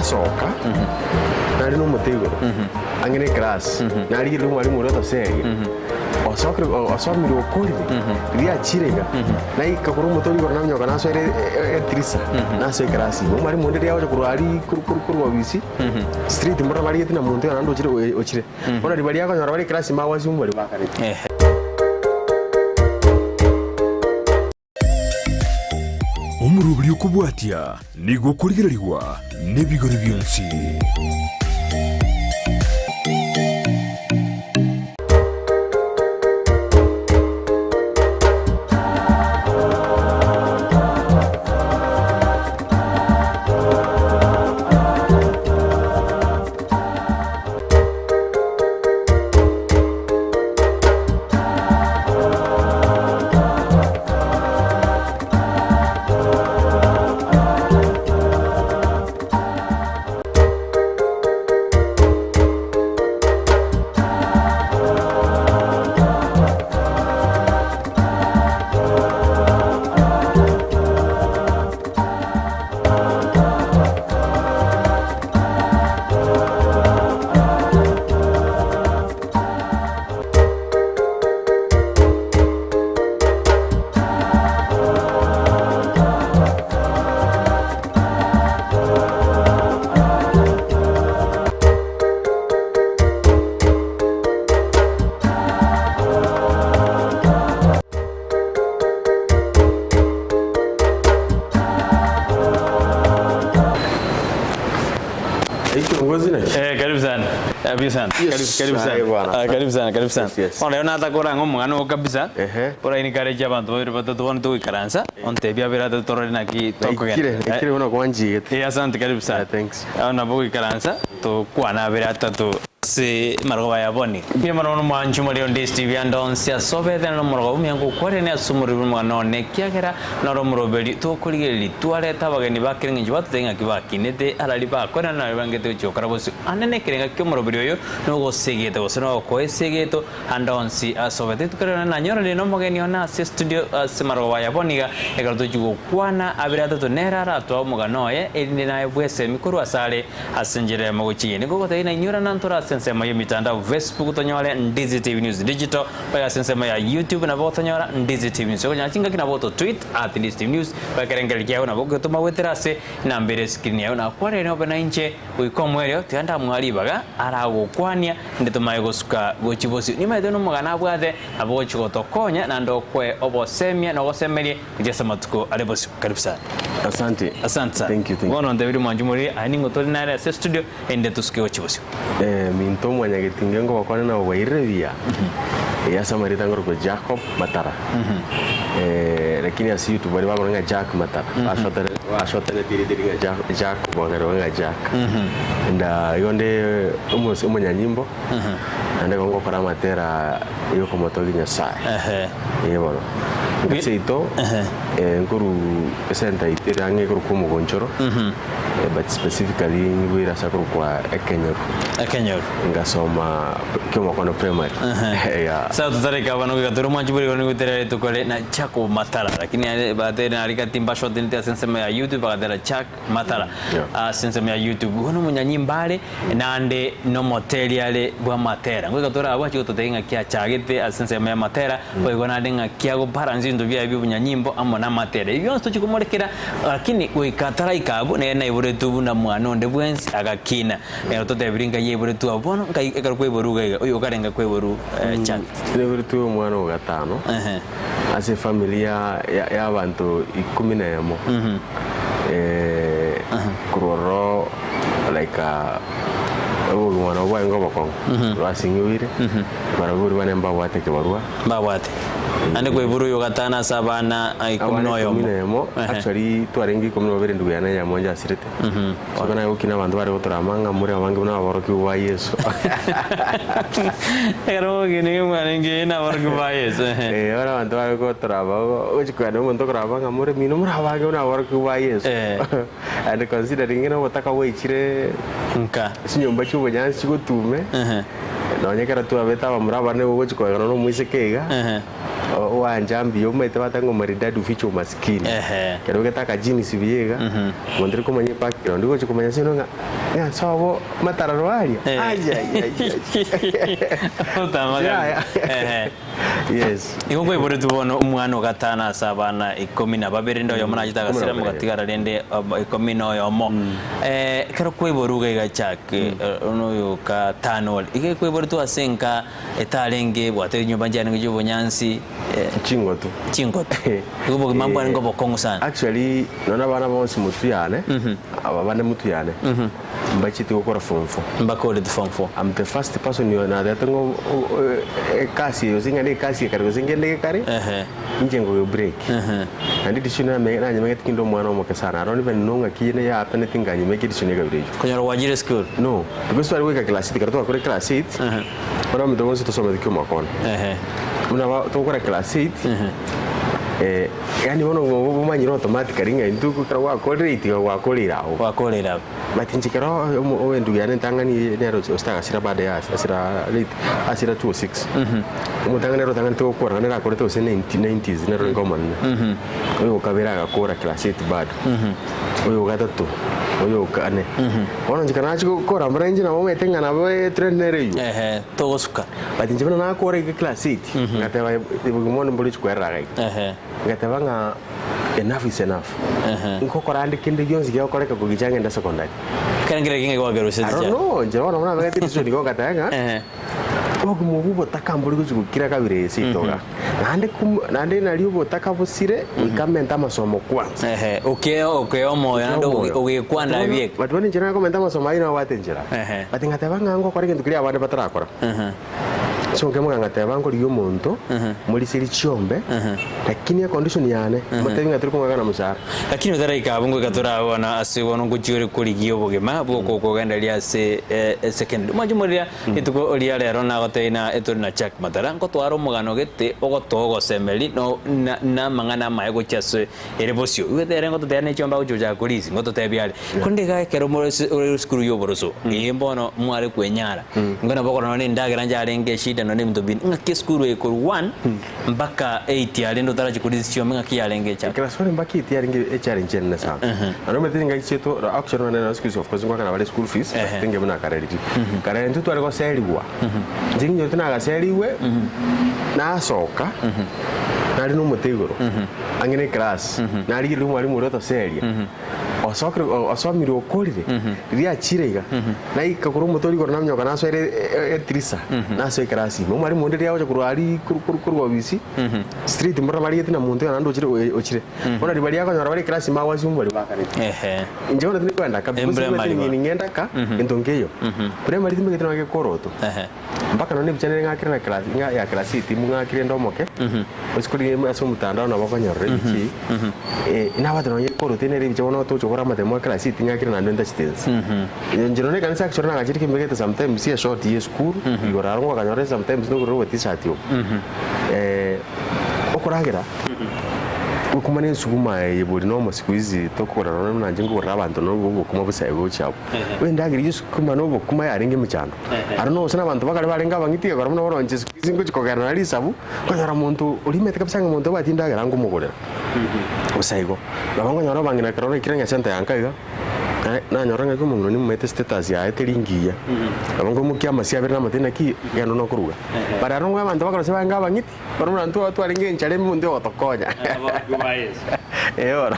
Nasoka, nare nomote igoro, ang'e ne eclass, narigereria omwalimu oria otoseria, osokire osomire okorire, riria achire iga, naika korwa omote oria igoro naminyoka nasoera edirisa, nasoa eclass ime. Omwalimu onde riria agocha korwa aria korwa korwa korwa ofisi, straight mboro barigeti na monto naende ochire ochire. Bono ribaria akonyora bare eclass ime agoassume baria bakarete. Omoroberi okobwatia nigo okorigererigwa nebigori bionsi. Hey, kiongozi naki? Eh, karibu sana. Karibu sana. Yes, Karibu, karibu aye sana. bwana. Ah, karibu sana, karibu sana. Yes, yes. Bono rero natakora ng'a omogano oo kabisa. Ehe. Oraini kare chi abanto babere batato bono togoikaransa, ontebie abere atato torore naki tokogenda. Naikire, naikire buna kwanchigete. Eh, asante karibu sana. Yeah, thanks. Bono nabo ogoikaransa, tokwane abere atato. Ase amarogoba ya boni. Mbuya mono mono mwanche omorero onde Steve ande onsi ase obete na nomorogoba omuya ngokwarerania ase omorero bw'omogano one ekiagera noro omoroberi tokorigereria twareta abageni ba kera engencho batotebia ng'aki bakinete arari bakorera na nari bangete gochia gokora bosio ande nekerenga ki'omoroberi oyo nogosegeta gose nogokoa esegeto ande onsi ase obete rituko riane nanyorire nomogeni one ase estudio ase amarogoba aya bono iga ekero tochia gokwana abere atato nere aratoe omogano oye erinde naye bwesemi korwa asare Ase enchera eyemo gochia eyende ngogotebia ng'a inyora nantore ase ensemo y'emitandao Facebook tonyore Ndizi TV News Digital, mpaka ase ensemo ya YouTube nabo gotonyora Ndizi TV News. Okonyora chingaki nabo oto tweet at Ndizi TV News, mpaka ekerengererio kiago nabo ogetoma goetera ase enamba ere escreen yago. Nakwarire obe nainche goika omoerio, tiga ndamoa ribaga aragokwania inde tomaye gosuka gochia bosio. Nimanyete nomogano abwate nabo ogochia gotokonya naende okoe obosemia na ogosemeria Gochia ase amatuko are bosio. Karibu sana. Asante. Asante sana. Thank you, thank you. Bono ntebirie mwanchi morire aye ning'o tore nare ase estudio erinde tosuke gochia bosio. Eh, minto mwanyagetinge ngobakwane nabo bwairire buya Eh, ase amarieta ngorokwa Jacob Matara Eh, lakini ase YouTube baria bakora ng'a Jack Matara Bashotene- bashoteneti erieta eria ng'a Jack- Jacob bakareba ng'a Jack And, ah, igo nde omos- omonyanyimbo naende igo ngokora amatera yokomotogia Nyasaye Ehe. Eh bono. Inka seito eh, nkoru esenta yaito ere ang'e ekorokwa omogonchoro eh, but specifically nigwere ase akorokwa ekenyoru. Ekenyoru. Ngasoma Kiomokono primary. Yeah. Sawa totareka abana goika tore omwanchi bore igoro nigo terere rituko ri na Jacob Matara lakini are batere nari gati mbashotenete ase ensemo ya YouTube bagatera Jack Matara ase ensemo ya YouTube. Bono omonyanyimba are naende nomoteri are bw'amatera. Ngoika tore abwo achie gototebia ng'aki achagete ase ensemo y'amatera, boigo naende ng'aki agobalance ebinto biaye bi'obonyanyimbo amo namatera. Ebi bionsi tochie komorekera, lakini goika ataraika abwo nere naiboretwe buna mwana onde bwensi agakina. Ekero totebirie nkai yaiboretwe abwo bono nkai ekero kwaiborwe iga iga, oyo okarenge kwaiborwe Jack. Naiboretwe omwana o gatano. Ehe. Ase efamiri ya y'abanto ikomi na emo, korwa ororo like obogima nabo bwarenge obokong'u, korwa ase ing'ebeire, barabwo baria bane mbabwate ekebarua. Mbabwate. Naende kwaiborwa oyo gatano ase abana ikomi Abana na ikomi oyomo. na emo, Ehe. actually twarenge ikomi na babere endugu yane eyemo njasirete. So ekero nagokina abanto bare gotorama ng'a more abange buna aborokigwa ba Yeso. Ekero mogokina iga mwarenge naborokigwa ba Yeso, ehe. Eh, bono abanto bare gotorama ogochi kogenda omonto okorama ng'a more mino more abange buna aborokigwa ba Yeso. Eh. And considering ng'a obotaka bwaichire Nka. chinyomba chia obonyansi chigotume, Ehe. nonye ekero twabete abamura abane ogochi kogenda nonya omoiseke iga. Ehe. Oancha mbuya omanyete bateba ng'a omaridadi uficha umaskini. Ehe. Ekero obegete akajeans buya iga, monto tari komanya. Background gochi komanya sino ng'a ng'a sobo matararo aria. Eh. Ai ai ai ai. Otama Yaya. Ehe. Yes. Igo kwaiboretwe bono omwana o gatano ase abana ikomi na babere, rende oyomo nachete Ikomi na agasira, babere. mogatigara rende ikomi na oyomo. Eh, ekero kwaiborwe iga iga Jack, eh, noyo gatano ore, iga kwaiboretwe ase enka etarenge ebwate chinyomba nchiarenge chi'obonyansi, eh, Chingotu. chingotu. Igo obogima mbwarenge obokong'u sana. Actually, nonya abana bonsi motwe yane, aba bande motwe yane, mbachete gokora form four. Mbakorete form four. I'm the first person oyo natebete ng'a o- o- ekasi eye gose ng'a nekasi ekare gose ngende gekare, Ehe. inche ngoge break. Naende decision name nanyemegete kinde omwana omoke sana, I don't even know ng'aki eye yahapenete nkanyemeka edecision ekabira eyio. Konyora gwachire school. No, because tware goika class eight, ekero twakore class eight, bono omonto bonsi tosomete kioma kona. Ehe. Buna ba togokora class eight, eh, yaani bono obo bomanyire automatically ng'a intwe ekero gwakorire eight iga gwakoreire agwo. Gwakoreire abwo. But inche ekero omo oendugu yane entang'ani nere ostagasira baada ya asira late asira 206. Omotang'ani ere otang'anete gokora naende nere akorete gose 90 nineties nere orenge omonene. Oyo okabere agakora class eight bado. Oyo ogatato, oyo okane. Bono inche ekero nachia gokora mbora inche nabo omanyete ng'a nabo etrend nere eywo. Ehe, togosuka. But inche buna nakora iga class eight, ngateba obogima bwane mbore chikwerera iga iga. Ehe. Ngateba ng'a enough is enough. Ehe. Nkokora ande kende gionsi gegokoreka kogicha ng'ende secondary. Ekero nkere ekinga gwakeruseti I don't chia. know, inche bono buna nabegete decision igo ngateba ng'a Ehe. obogima obwo obotaka mbori gochi gokira kabere ase itoga. Naende kum naende nario obotaka bosire goika mente amasomo kwanza. Ehe, okee okee omoyo naende Omoyo. ogekwana But bono- bieka. But bono inche nakomenta amasomo ayio nabwate enchera. Ehe. But ngateba ng'a ngokora egento keria abande batarakora. Ehe. So nkemoka ngateba nkorigia omonto, moriserie chiombe, lakini econdition yane, motebi ng'a tori kong'akana moshahara. Lakini otaraika abwo ngoika torabona ase bono ngochia ore korigia obogima bw'okogendereria ase secondary. Mwanche moriria rituko ria rero nagotebia na etore na Jack Matara nkotwara omogano gete ogotoa ogosemeri no na na amang'ana amaye gochia ase ere bosio. Igwete ere ngototebia ne chiombe agochia gochaka korisia ngototebia are. Korende iga ekero more ase ore esukuru ya oboroso eye mbono mware kwenyara nigo nabo okorora nonye endagera njarenge eshida nonye ebinto binde ng'aki esukuru eye korwa one mpaka eight aria rende otarachia korisia chiombe ng'aki yarenge echare. Class one mpaka eight yarenge echallenge enene sana. Naende omanyete chingaki chiaito actually nonye na school fees of course ngoakana bare school fees but tenge buna kare riria. Kare intwe tware goserigwa, inche nginyorete nagaserigwe, nasoka, nare na omote igoro, ang'e na eclass, narigereria omwalimu oria otoseria, osokire osomire okorire, riria achire iga, naika korwa omote oria igoro naminyoka nasoire etirisa, nasoa eclass ime. Omwalimu onde riria agocha korwa aria korwa korwa obisi, straight mbora barigeti na monto oyo naende ochire ochire. Bono ribaria akonyora bare eclass ime agwasiwa mbari bakareti. Ehe. Inche bono tindi kogenda ka because Embura nimanyete emari bono. ning'enda ka, gento nkeiyo. Primary timbegete nonya gekoroto. Ehe. Mpaka nonya ebicha nere ng'akire na class ng'a ya class eight ng'akire inde omoke, ase korigia ase omotandao nabo okonyorora ebicha ebi, nabwate nonya ekoroto nere ebicha bono tocha gokora amatemo a class eight ng'akire naende ntachete inse. Inche nonya ekanisa actually nagachire kimbegete sometimes eshort ya esukuru, igoro aro ngokanyora sometimes nogorire obo t-shirt obo. Okoragera, obokima na esukuma eye bori nomo siku hizi tokogora nonya buna inche nkogorera abanto nobo obokima bosae gocha abwo. Endagera ya esukuma na obokima yarenge emechando. Aro nogose na abanto bakare barenge abang'iti egekora buna bono inche siku hizi ngochi kogenda na risabu, nkonyora omonto orimete kabisa ng'a omonto obwati endagera nkomogorera. Bosa igo. Nabo nkonyora abang'ina ekero naikire ng'a esenta ya nka iga, nanyora ng'aki omong'ina onde nimaete status yaye teri ngiya. Nabo nkoimokia amasio abere namotebia naki, genda nokoruga. Baria aro abanto bakorosia barenge abang'iti. Bono buna intwe twarenge enchara omonto ogotokonya. Ee bono.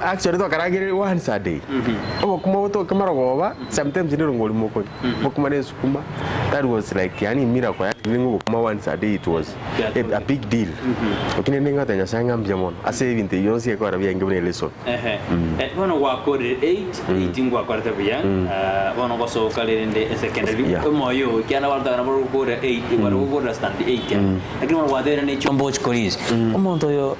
Actually twakaragereria once a day. Obokima obo tokima rogoba, sometimes nero ngori mokoria. Obokima na esukuma, that was like yaani miracle yaani nigo obokima once a day it was a, a big deal. Lakini rende ngotebia Nyasaye ng'a mbuya mono ase ebinto ebi bionsi ekogera biaenge buna elesson. Ehe. Bono gwakorire eight, eight ngwakorete buya, ah, bono gosoka rende esecondary, Yeah. omoyo oyo ekiagera barotaka nabo gokora eight, bare gokorera stand eight aya. Lakini bono gwateire ne chiombe ochia korisia. Omonto oyo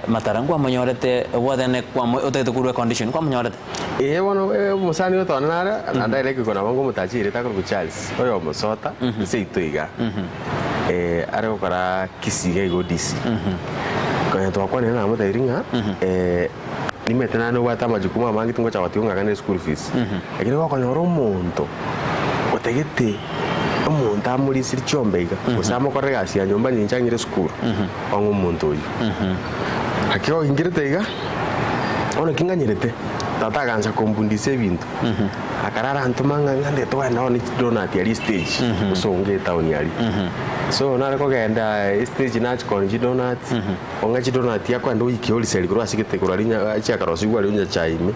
matara nkwamonyorete obwatane kwamo otagete korwa econdition nkwamonyorete? Ee bono omosani oyo tone nare, naende aye like nabo nkomotacha erieta akorokwa Charles, oyo omosota, seito iga. Are gokora Kisii iga igo DC. Konya twakwanire namotebirie ng'a nimanyete naende nobwate amajukumu amange tingocha gotiga ong'akane eschool fees. Lakini gokonyora omonto otagete omonto amorisirie chiombe iga, gose amokorere egasi ya nyomba ninche ang'ire esukuru, ong'e omonto oyio. Gaki oingerete iga, bono ki ng'anyerete. Tata agancha kombundisa ebinto, akarara antoma ng'a ng'a nde togende one chidonut aria estage, bosongo etown aria. So nare kogenda estage nachia koonia chidonut, ong'e chidonut akoenda oike oriseri korwa ase egete korwa aria nya chiakarosiwa aria nyachae ime,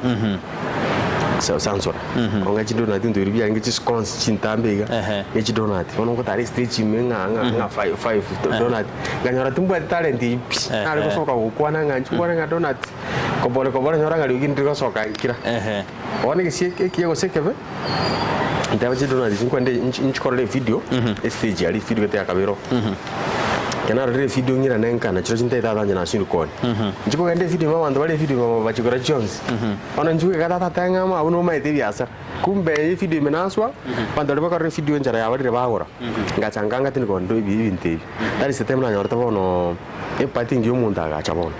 sa sansora. Ong'e chidonut ebinto biria biarenge chiscones chintambe iga, ne chidonut. Bono ngotara estage ime ng'a ng'a ng'a five five donut, nkanyora timbwati talent eywo pi, nare gosoka gokwana ng'a inche nkwane ng'a donut. Kobore kobore nyora ng'a riogi ndiri gosoka nkira. Bono egesie ekiya gose ekebe, nteba chidonut echi nkwende nchikorere evideo, estage aria evideo gete yakabere oo. Ekero narorire evideo ng'irane nka na chirochio ntaete tata inche nasirwe konya. Inche kogenda evideo ime abanto bare evideo ime bachikora chionsi. Bono inche goika tata atebe ng'a abwo nomaete ebiasara. Kumbe evideo ime naswa, abanto baria bakorora evideo enchara yabarire bagora. Ngacha nkanga tindi kogenda ebinto ebi. That is the time nanyorete bono. Ebati engiya omonto agacha bono,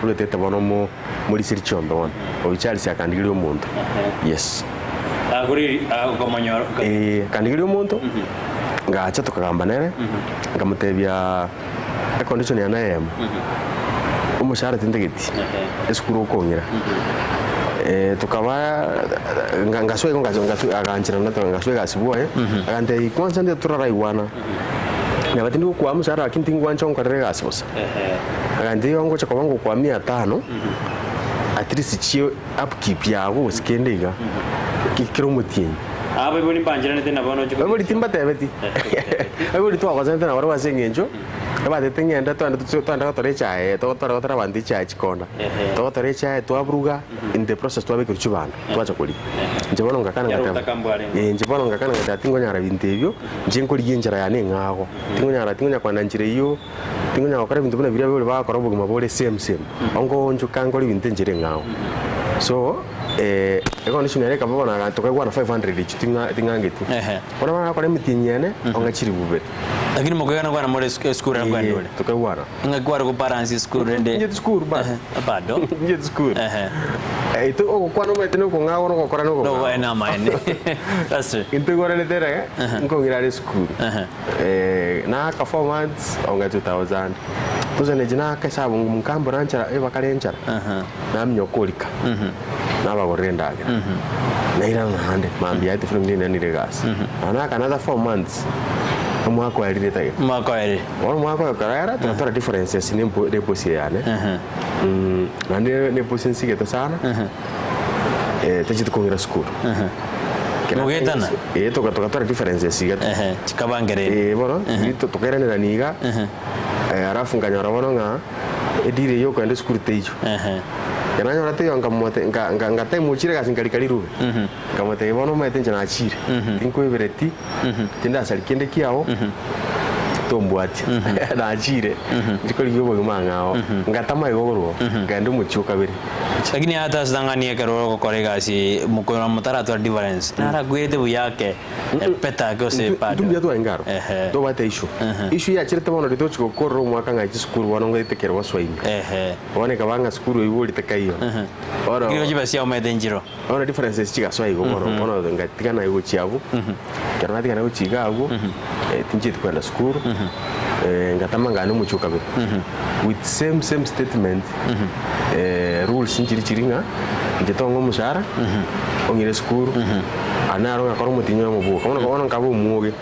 oretete bono omo omoriseri chiombe bono, oyio Charles akandigeria omonto, yes. Eeh, akandigeria omonto, ngacha tokagamba nere, nkamotebia econdition yane eyemo, omoshahara tintageti, esukuru okong'ira, tokaba nga ngasoa igo ngacha ngasoa aganchera ngasoa egasi bwoye, agantebia kwanza nde toraraigwana. Neba tindi gokwaa omosaara lakini tingwancha onkorere egasi bosa. Agantebia igo ngocha koba ngokwaa mia tano, at least chie upkeep yago gose kende iga, kera omotienyi. Abaibori mbancheranete nabo nochia Abaibori timbatebeti, abaibori twagosanete nabarabwo ase eng'encho, ebatebete ng'ende twende twende gotora echae totware gotora abanto echae chikonda, togotora echae twaburuga, in the process twabekerwa chibando. Twacha koria. Inche bono ngakana Yare ngateba, obotaka mbwarenge. eh, inche bono ngakana ngateba tingonyara binto ebio, inche nkorigia enchera yane eng'ago. Tingonyara tingonya kogenda nchera eyio, tingonya gokora ebinto buna biria abaibori bagokora obogima bore same same. Ongoonchoka nkore ebinto enchera eng'ao. So, econdition ere ekaba bono aga tokaigwana 500 echio ting'a ting'angeti. Ehe. Bono bagakora emetienyi ene, ong'a chilifu ibere. Lakini mokaigwana kwana more esukuru ere kwenda ore. Tokaigwana. Ng'aki kware gobalance esukuru rende? Inche tisukuru bado. Bado. Inche tisukuru. Ehe. Ito ogokwana omanyete na okong'agwa na ogokora na okong'agwa. Nogo namaene. That's true. Intwe igweranete ere nkong'ira are esukuru. Naaka 4 months onga 2000. Tosenechi naaka esabu nkambora nchara ebakare enchara. Naminyoka orika. Nabagorera endagera. Nairana naende mambia yaye tifuna ninanire egasi. Naaka another 4 months omwaka oerire tagete. Omwaka oerire. Bono omwaka oyo ekarera togatwara differences ne empo ne eposi yane. Naende ne eposi nsigete sana, tacheti kong'ira sukuru. Kera Mogetana? Eh, toga togatwara differences iga. Ehe, chikabangereria. Eh, bono tokairanera iga, alafu nkanyora bono ng'a ediri eywo okogenda esukuru teiyo. Ekero nanyora teiyo nkamote nka nka ngatime ochire egasi nkarika rirube. Nkamotebia bono omanyete inche nachire, tinkoibereti, tindasari kende kiao, tombwatia. Nachire, inche korigia obogima ang'e ao. Ngatama igo korwa oo, nkaenda omochie o kabere. Lakini ata ase tang'ani ekero ogokora egasi mokoirana motaratwara difference, narakwirete buya ake, better ake gose Intwe bado. intwe mbuya twarenge aro, Ehe. tobwate issue. Issue yachirete bono riria togochia gokorera omwaka ng'a chisukuru bono ngoete kere gosoa ime. Ehe. Bono ekaba ng'a sukuru eywo orite kaiyo. Bono Lakini chibe chiaomete enchiro. Bono differences chigasoa igo bono bono ngatigana gochia abwo, ekero natigana gochia iga abwo, tinchieti kogenda sukuru, ngatama ngane omochie o kabere with same same statement, rules nchiri chiri ng'a inche tong'e omoshahara, ong'ire esukuru, aye naro ngakora omotinyi oyomo bwoka. Bono bono nkaba omwoge,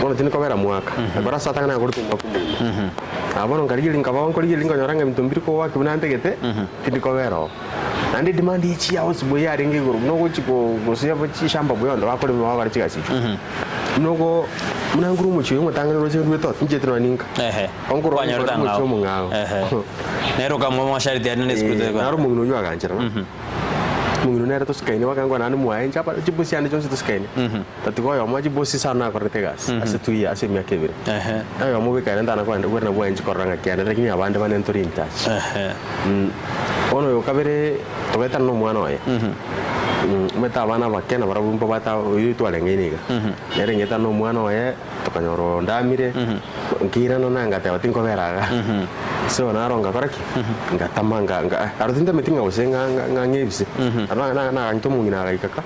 bono tindi kobera mwaka, ekero ase atang'ani nakorete omwaka omogima. Aa bono nkarigereria nkaba nkorigereria nkonyora ng'a ebinto mbiri kowaki buna ntagete, tindi kobera oo. Naende edemand ye chihouse buya yarenge igoro buna ogochi gosoa chishamba buya abanto bakorema bagokora chigasi echio. Buna ogo buna nkore omochie oyo omotang'ani oroche ndwete oo tinchieti nonya ninka. Ehe. Onkore Kwanyorete omochie ang'ao. omong'ao. Ehe. Nere okamwa amasharti aria na esukuru Eh, tari naro omong'ina oyio agancherana. Omong'ina oyio nere tosikaine bakangwana naende mwaye inche aba chibosi chiane chionsi tosikaine. Tatiga oyomo chibosi sana nakorete egasi ase 2 years ase emiaka ebere. Ehe. Oyomo bwekaine ntana kogenda kwerana bwaye inche korora ng'a kiane lakini abande bane ntori in touch. Ehe. Bono oyo kabere togaetana na omwana oye, omanyete abana abake nabarabwo mbabwate oyio twareng'aine iga. Nere ng'etana na omwana oye, tokanyora ondamire, nkairana na ngateba tinkobera igaa. So naro ngakora ki? Ngatama nga nga aro tintameti ng'a gose ng'a ng'a ng'a ng'ebise. Aro na na naganyete omong'ina agaika ka,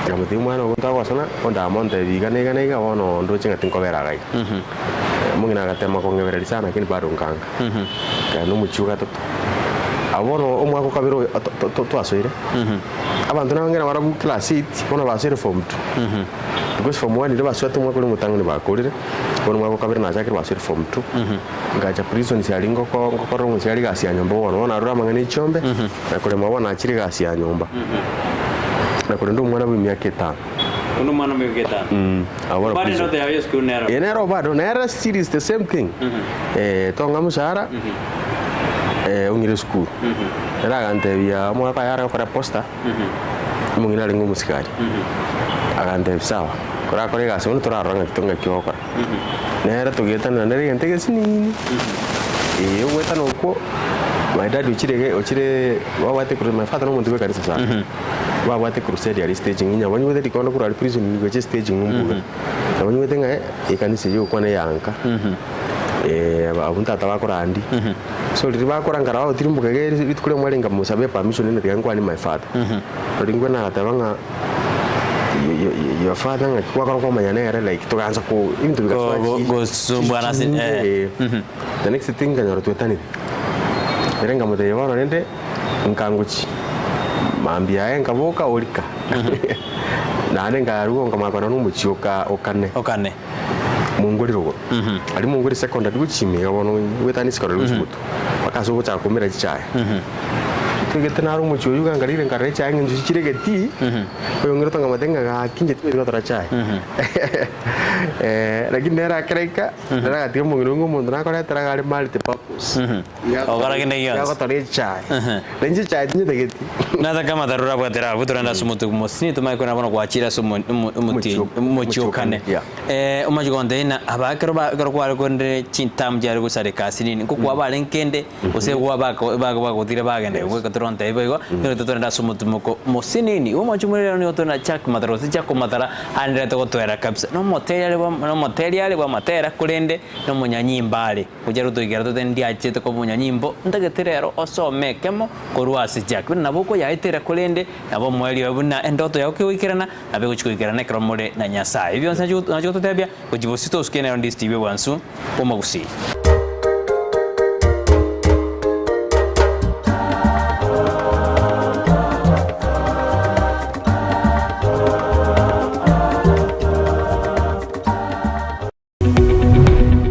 nkamotebia omwana ogo ntagosana, ondama ontebia iga na iga na iga bono ndoche ng'a tinkobera iga iga. Omong'ina agatema kong'ebereria sana lakini bado nkanga. Nkaenda omochie o gatato. Abwo bono omwaka o kabere oyo to- to- twasoire, abanto nabange nabarabwo class eight, bono basoire form two. Because form one riria basoete omwaka oria omotang'ani bakorire, bono omwaka o kabere nachakire basoire form two. Ngacha prison siari ngoko ngokorera omosiari egasi ya nyomba bono, bono narure amang'ana ya chiombe, na korema bono nachire egasi ya nyomba. Na korenda omwana bwa emiaka etano. Korende omwana bwa emiaka etano. Abwo bono Bado prison. endoto yao ya esukuru nero. Eye nero bado, nere still is the same thing. Eh, tong'a mshahara, eh, ong'ire esukuru. Ere agantebia omwaka oye are gokora posta, omong'ina arenge omosikari. Agantebia sawa, korakore egasi bono torarora ng'aki tong'aki ogokora. Nere togetanera nere egento egesinini, eh, ogoetana okwo, my dad ochire iga ochire babwate cru my father na omonto bwa ekanisa sana. Babwate crusade aria stage ng'a nabanyuete rikondo korwa aria prison gochia stage ng'a mbuga. Nabanyuete ng'a ekanisa eyio egokwana eyanka, abwo tata bakorandia. So riria bakora nkarora bagotirimboka iga eri rituko riria mwarenge nkamosabe epermission ng'a tiga nkwane my father. Riria nkwana agateba ng'a your father ng'aki kwakora kwamanya nere like togaansa ko ebinto bigasoa Go- chi- gosumbwana ase- chinyinge, eh. eh. The next thing nkanyora twetanire. Ere nkamotebia bono rende nkangochia mambia aye nkaboka orika. Naende nkarua nkamanya korora na omochie oka okane. Okane. Mongori rogoro. Aria Mongori secondary gochia ime iga bono goetania secondary gochia motwe. Mpaka ase ogochaka komera chichae. Ntogete naro omochie oyio iga nkarire nkarora echae ng'a enchuchu chire egetii, oyong'ire otongamate ng'a gaki inche timanyeti gotora chae. Lakini nere akeraika, nere agatiga omong'ina oyio ng'a omonto nakoretera iga are multi purpose. Ogokora kende gionsi. Iga agotora echae. Na inche echae tinyetageti. Nataka amataroro abwatera abwo torende ase omotwe mosini tomanye korenda bono gwachire ase omo- omo- omotienyi Omochio- omochie okane. Yeah. Eh, omochie gontebia ng'a aba ekero ba ekero kware korende chintamu chiare gosareka ase nini, nkokwa barenge kende, gose gwa bako bako bagotire bagenda igo goika torontebie boigo, nigo totorende ase omotimoko mosinini. Igo omochie more rero nigo tore na Jack Matara gose Jack Omatara aenderete gotwera kabisa. Nomoteri are bwa nomoteri are bw'amatera korende nomonyanyimba are. Gochia rotoikera tote ndiachete koba omonyanyimbo, ntagete rero osome ekemo korwa ase Jack. Buna nabo okoyaetera korende nabo omoerio oye buna endoto yao kegoikerana, nabo egochia goikerana ekero more na Nyasae. Ebi bionsi nachia gototebia, gochia bosio tosuke nero ndi Steve Bwansu bw'Omogusii.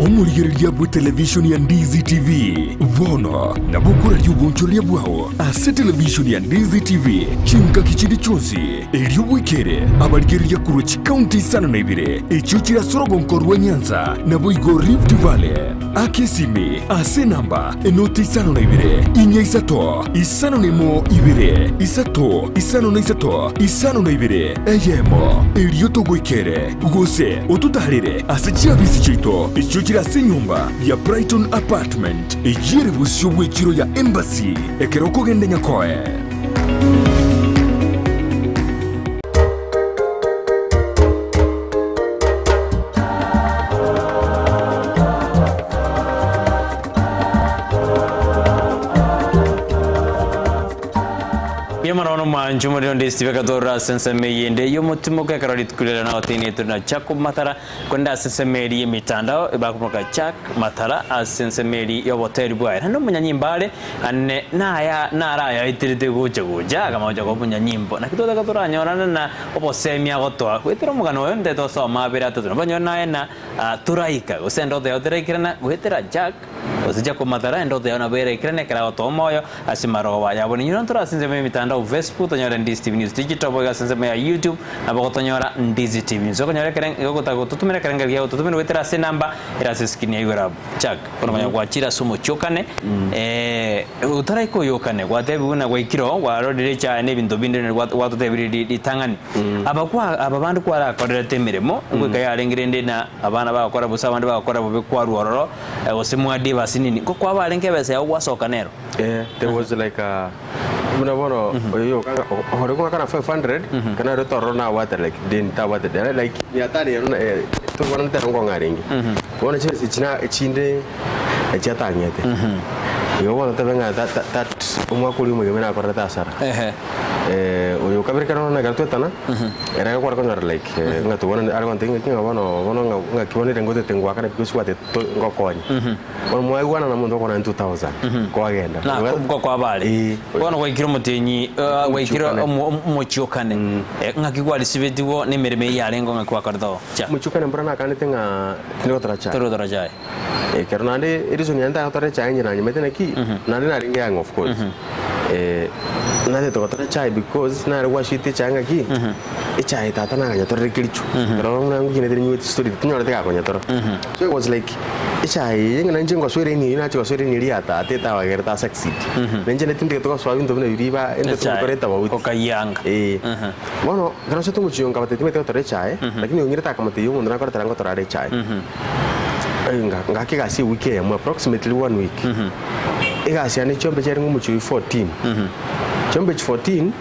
Omorigereria bw'etelevishoni ya Ndizi TV bono nabo okoraria obonchoreria bwao ase televishoni ya Ndizi TV chingaki chinde chionsi, erio bwekere abarigereria korwa chikaunti isano na ibere echio chire ase orogonko rwa Nyanza naboigo Rift Valley. Aka esimi ase enamba enoti isano na ibere, inya isato, isano na emo ibere, isato, isano na isato, isano na ibere, eyemo, erio togoikere. Gose ototaarere ase chiabisi chiaito echio chire ase enyomba ya Brighton Apartment, eyio ere bosio bw'echiro ya Embassy, ekero okogenda Nyakoe. Mbuya mono bono mwanche omorero onde Steve akatorora ase ensemo eyende y'omotimoko ekero rituko riria nagotebia tore na Jacob Matara korende ase ensemo eria y'emitandao ebakomoka Jack Matara ase ensemo eria y'oboteri bwaye naende omonyanyimbo are ane naya narayaeterete gocha gocha akama gocha koba omonyanyimbo naki totaka toranyorane na obosemia agotoa goetera omogano oyo nte tosoma abere atato nabo onyore naye na toraika gose endoto yao teraikerana goetera Jack Gose Jacob Matara, endoto yao nabo eraikerane ekero agotoa omoyo ase marogoba yabo. Ninyora ntore ase ensemo y'emitandao Facebook, tonyore Ndizi TV News Digital, boigo ase ensemo ya YouTube nabo gotonyora Ndizi TV News. Okonyora ekere ogotaka gototomera ekerengerio kiago totomere goetera ase enamba ere ase escreen ya igoro abwo. Jack, bono konya gwachire ase omochie okane, otaraika oyokane, gwatebigwe buna gwaikire oo, gwarorire echae na ebinto binde nario gwatotebirie ritang'ani. Aba kwa aba bande kwarakorerete emeremo, ngoika yarenge rende na abana bagokora bosa abande bagokora bobe kwarwa ororo, Gose mwadie basinini, ngokwa barenge ebesa yao gwasoka nero. Eh, there was like a buna bono oyo ore kong'akana 500 kana ore tororo nabwate like deni tabwate deni like mia tano ero na- eh, tokwana ntero nkong'a arenge bono chibesa echi na echinde echiatang'ete igo bono tobe ng'a that that that omwaka oria omogima nakorerete hasara Ehe. oyo. Kabere kero bono ekero twetana, ere agakora konyora like ng'a tobwanane are gontebia ng'aki ng'a bono bono ng'a ng'aki bono ere ngotete ngoakana because gwatete to ngokonye. Bono mwaigwanana na omonto okona 2000, kwagenda. Na ngokoa bare. Eeh. Bono gwaikire omotienyi eh, gwaikire Omochiokane. omo- omochiokane. Eh, ng'aki kwarisibetigwe na emeremo eyio yarenge ng'aki gwakorete oo? Cha. Omochiokane mbora nakanete ng'a tindi gotora chae. Tori gotora chae. Ekero naende ereason yaye ntagotara echae inche nanyomete naki, naende narenge young of course. Natete gotora echae because nare gwaswete echae ng'aki, echae tata naganyetorire kericho. Ekero buna nkinete ninyuete story tinyorete gakonyetora. So it was like echae eye ng'a nainche ngosoera eniyo nachia gosoera eniyo eria ya tata etabagerete a succeed. Nainche natindegete gosoa binto buna biria iba ente Echae, togokora etobauti. okayianga. Eeh. Bono ekero nasoete omochie oyo nkabatebia timanyete gotora echae, lakini ong'irete akamotebia omonto nakoretera ngotora are echae. Ngaka egasi ewiki eyemo approximately one week. Egasi yane chiombe chiarenge omochie oyio 14. Chiombe echi 14,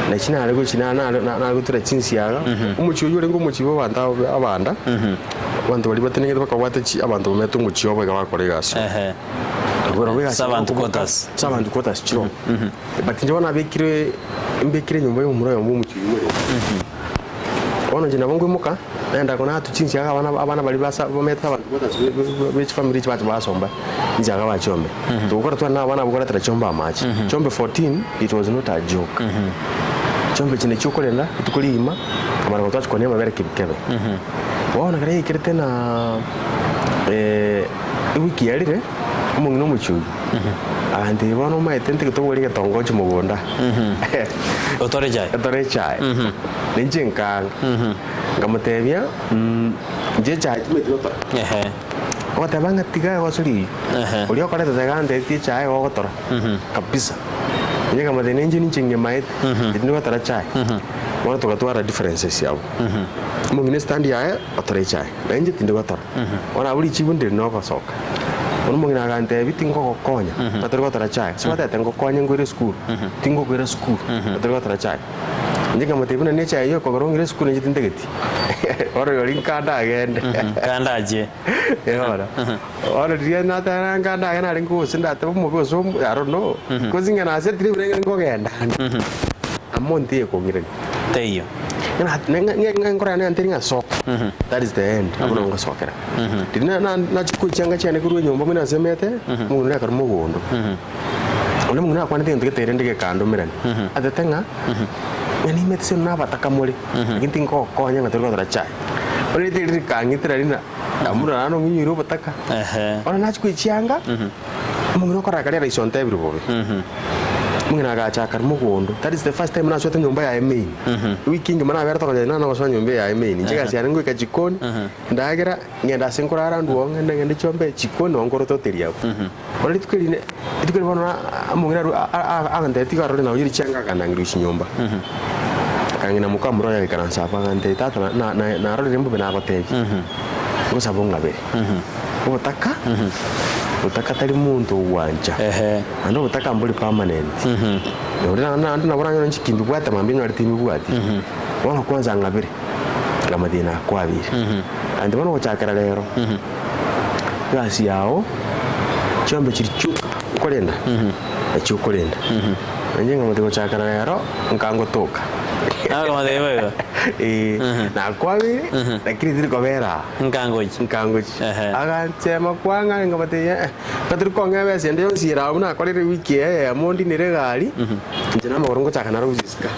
nachi nare gochi na- nare nare gotura chinsiaga, omochie oyio orenge omochie bwa abanto abe abanda, abanto baria batenengete bakabwate chi abanto bamenyete omochie obo iga bakora egasi. Ehe. Barabwo egasi Servant bakoboka- quarters. Servant quarters chiroo. But inche bono nabekire mbekire enyomba ya omomura oyomo omochie oyio ore. Bono inche nabo nkoimoka, naenda konatwa chinsiaga abana abana baria basa bamenyete abanto quarters be chifamiri echi bacha basomba chinsiaga bachiombe. Togokora tware na abana abwo koretera chiombe amache. Chiombe 14 it was not a joke. Chiombe echi nachio okorenda rituko rigima, amara gotoa chikoni amabere kebikebe. Bono ekero yaikerete na ewiki yarire, omong'ina omochie oyio, agantebia bono omanyete ntagete obore egetongochi mogondo aa. Otore echae. Otore echae. Ninche nkaanga, nkamotebia, inche echae timanyeti gotora. Ehe. Ogoteba ng'a tiga egosori eyio, Ehe. oria okoreta iga antebetie echae igo ogotora, kabisa. Inche nkamotebia ninche ninche ng'emaete, tindi gotora chae. Bono togatwara differences abwo. Omong'ina estand yaye, otora echae, na inche tindi gotora. Bono abwo richibu ndiri na ogosoka. Bono omong'ina agantebia tingogokonya, ng'a tori gotora chae. Ase gwatebete ngokonye nkoire esukuru, tingokoira esukuru, ng'a tori gotora chae. Inche nkamotebia buna nechae eyio ekogera ong'ire esukuru inche tintageti. Bono rirorio nkandagende. Kandachie. Bono, bono riria nateba nkandagende narenge gose ndatebe omobe gose omo I don't know. Because ng'a nasetire buna ekero nkogenda ande, amo ntiye kong'irania. Teiyo. Ng'a enkoro yane yantebia ng'a soka, that is the end, abwo nabo ngosokera. Riria na- na- nachia kochianga chiane korwa enyomba buna nasemete, omong'ina oria akarwa mogondo. Onde omong'ina akwanete egento gete rende gekandomerania, atete ng'a, ng'a nimete ase nabataka more, lakini tingogokonya ng'a tori gotora chae. Bono rite riria rikang'itera rina, amuna naende ong'inyoire obotaka. Ehe. Bono nachia koechianga, omong'ina okorora karia rahisi ontebirie bobe. Omong'ina agacha akarwa mogondo, that is the first time nasoete nyomba yaye main. Ewiki engima naberete okonya nana gosoa nyomba yaye main. Inche egasi yane ngoika jikoni, ndagera, ng'ende ase nkorara ndwo oo ng'ende ng'ende chiombe jikoni noo nkorototeria abwo. Bono rituko eri rituko eri bono omong'ina arwe agantebia tiga arore naoyire chianga akandangeria gochia nyomba. Akang'ina mokamura oye agaikaransa abwo agantebia tata na- na- narorire mbobe nagotebia, ngosaba ong'abere. Obotaka, obotaka tari monto ogwancha, naende obotaka mbori permanent. Nonye naende nabo oranyore inche kimbibwate mambia onyore timbibwati. Bono kwanza ng'abere, nkamotebia nakwabeire. Naende bono gochakera rero. Egasi yao, chiombe chiria chioka okorenda, nachio okorenda. Nainche nkamotebia gochakera rero, nkangotoka. Akamotebia igo. Ee, nakwabeire, lakini tiri kobera aa. Nkangochi. Nkangochi. Ehe. Aganchema kwang'a nkamotebia eh, gatari kong'ea ebesa ende yonsi ere abwo nakorire ewiki eye eyemo ndinere egari, inche namagoro ngochaka naro gosisika.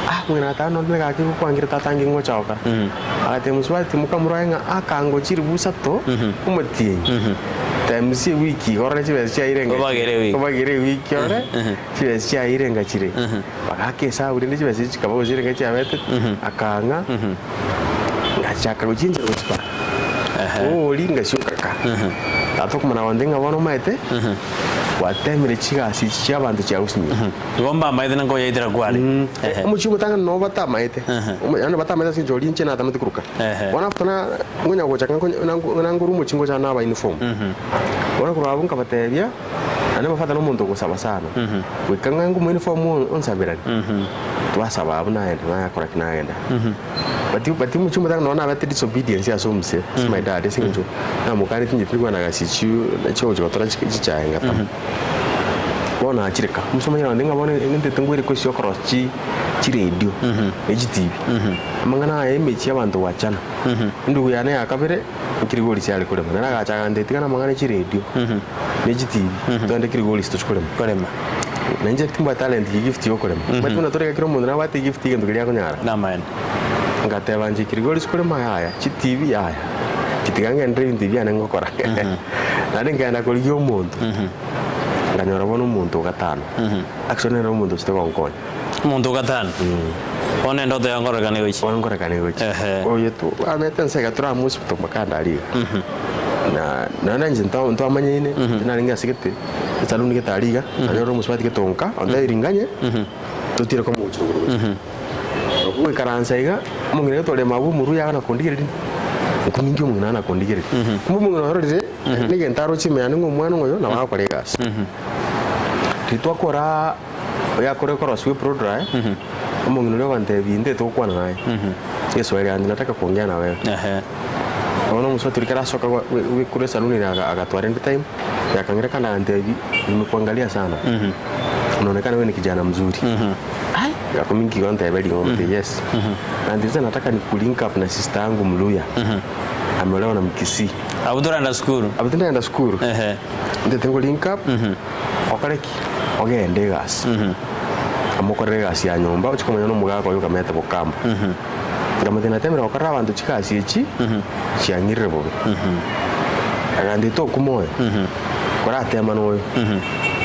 Ah, omong'ina agateba nonye gaki gokwangire tata nki ngocha gokora. Agatebia mosubati mokamoroe ng'a akangochia ribu isato omotienyi times ewiki iga orore chibesa chiaye irenga Obagere ewiki. obagere ewiki ore chibesa chiaye irenga chire. Bagaaka esabu rende chibesa echi chikaba gose irenga chiabete akang'a ngachaka gochia enchera gochia bara. Bori ngasioka ka. Tata okomana gontebia ng'a bono omanyete gwatemire chigasi echi chia abanto chiagosinyirie. Igo mbamaete na nkoyaitera kware. Ehe. Omochie omotang'ani nabo batamaete, Ehe. Omo- yaani batamaete ase eng'encho oria inche natamete koruka. Ehe. Bono after na ngonya gocha nka nangorwa omochie ngocha naba uniform. Bono korwa abwo nkabatebia, naende my father na omonto ogosaba sana, goika ng'a nguma uniform onsaberanie, twasaba abwo nagenda nagakora ki nagenda. But but omochie omotang'ani nonye nabete disobedience ase omosee, ase my dad ase eng'encho namokaneti inche tindi kogenda gasi echio chiogochia gotora chichae ngatama. Bono nachire ka, omosacha omonyene agantebia ng'a bono nintete ngwere kosio okorosia chi. Chiredio ne chitibi. Amang'ana aya emechie abanto gwachana. Endugu yane ya kabere nkirigori chiare korema. Nere agacha agantebi tigana amang'ana e chiredio ne chitibi togende kirigori tochie korema. Korema. Na inche timbwate talent ki gift ya okorema. Omanyete buna tore iga kera omonto nabwate egift egento keria akonyara. Namaene. Ngateba inche kirigori sikorema yaya, chitibi yaya, tiga ngenderere ebinto ebi biane ngokora. Naende nkaenda korigia omonto, nkanyora bono omonto o gatano, actually nere omonto ochete gonkonya. Omonto o gatano? Bono endoto yao nkorekana egochia? Bono nkorekana egochia. Ehe. Oyo tu amete nse iga tore amo hospital mpaka ande aria iga. Na naende inche nto ntwamanyaine, tinarenge ase gete, esaluni gete aria iga, nanyora omosubati gete onka, ontebirie nganye, totire komogochia rogoro gochia. Goikaransa iga, omong'ina gete ore mabwo omoruya agana kondigereria, nkominkia omong'ina agana kondigereria. Kumbe omong'ina ororire, negento aroche ime yane ng'a omwana oyo nabo agokora egasi. Riria twakoraa oyakore korosiwa eprodra, omong'ina oria ogantebia intete gokwana naye, egeswahili aganti nataka kuongea na wewe. Ehe. Bono omosubati oria ekero asoka gwa- gwe- korwa esaluni ere aga- agatwara ende time, yakang'ira kando agantebia, nimekuangalia sana, unaonekana wewe ni kijana mzuri. Ai, ngakumia igo ntebe ring'o ng'ombe yes. Agantebia sasa nataka niku link up na sister yangu Mluya, ameolewa na Mkisii. Abwo torenda sukuru. Abwo tindagenda sukuru, Ehe. ntete ngo link up, okore ki? Ogende egasi. Amokorere egasi ya nyomba, ochie komanya na omogaka oyo okamete bokamba. Nkamotebia natemire gokorera abanto chigasi echi, chiang'irire bobe. Agantebia tokwa moyo, koratema noyo.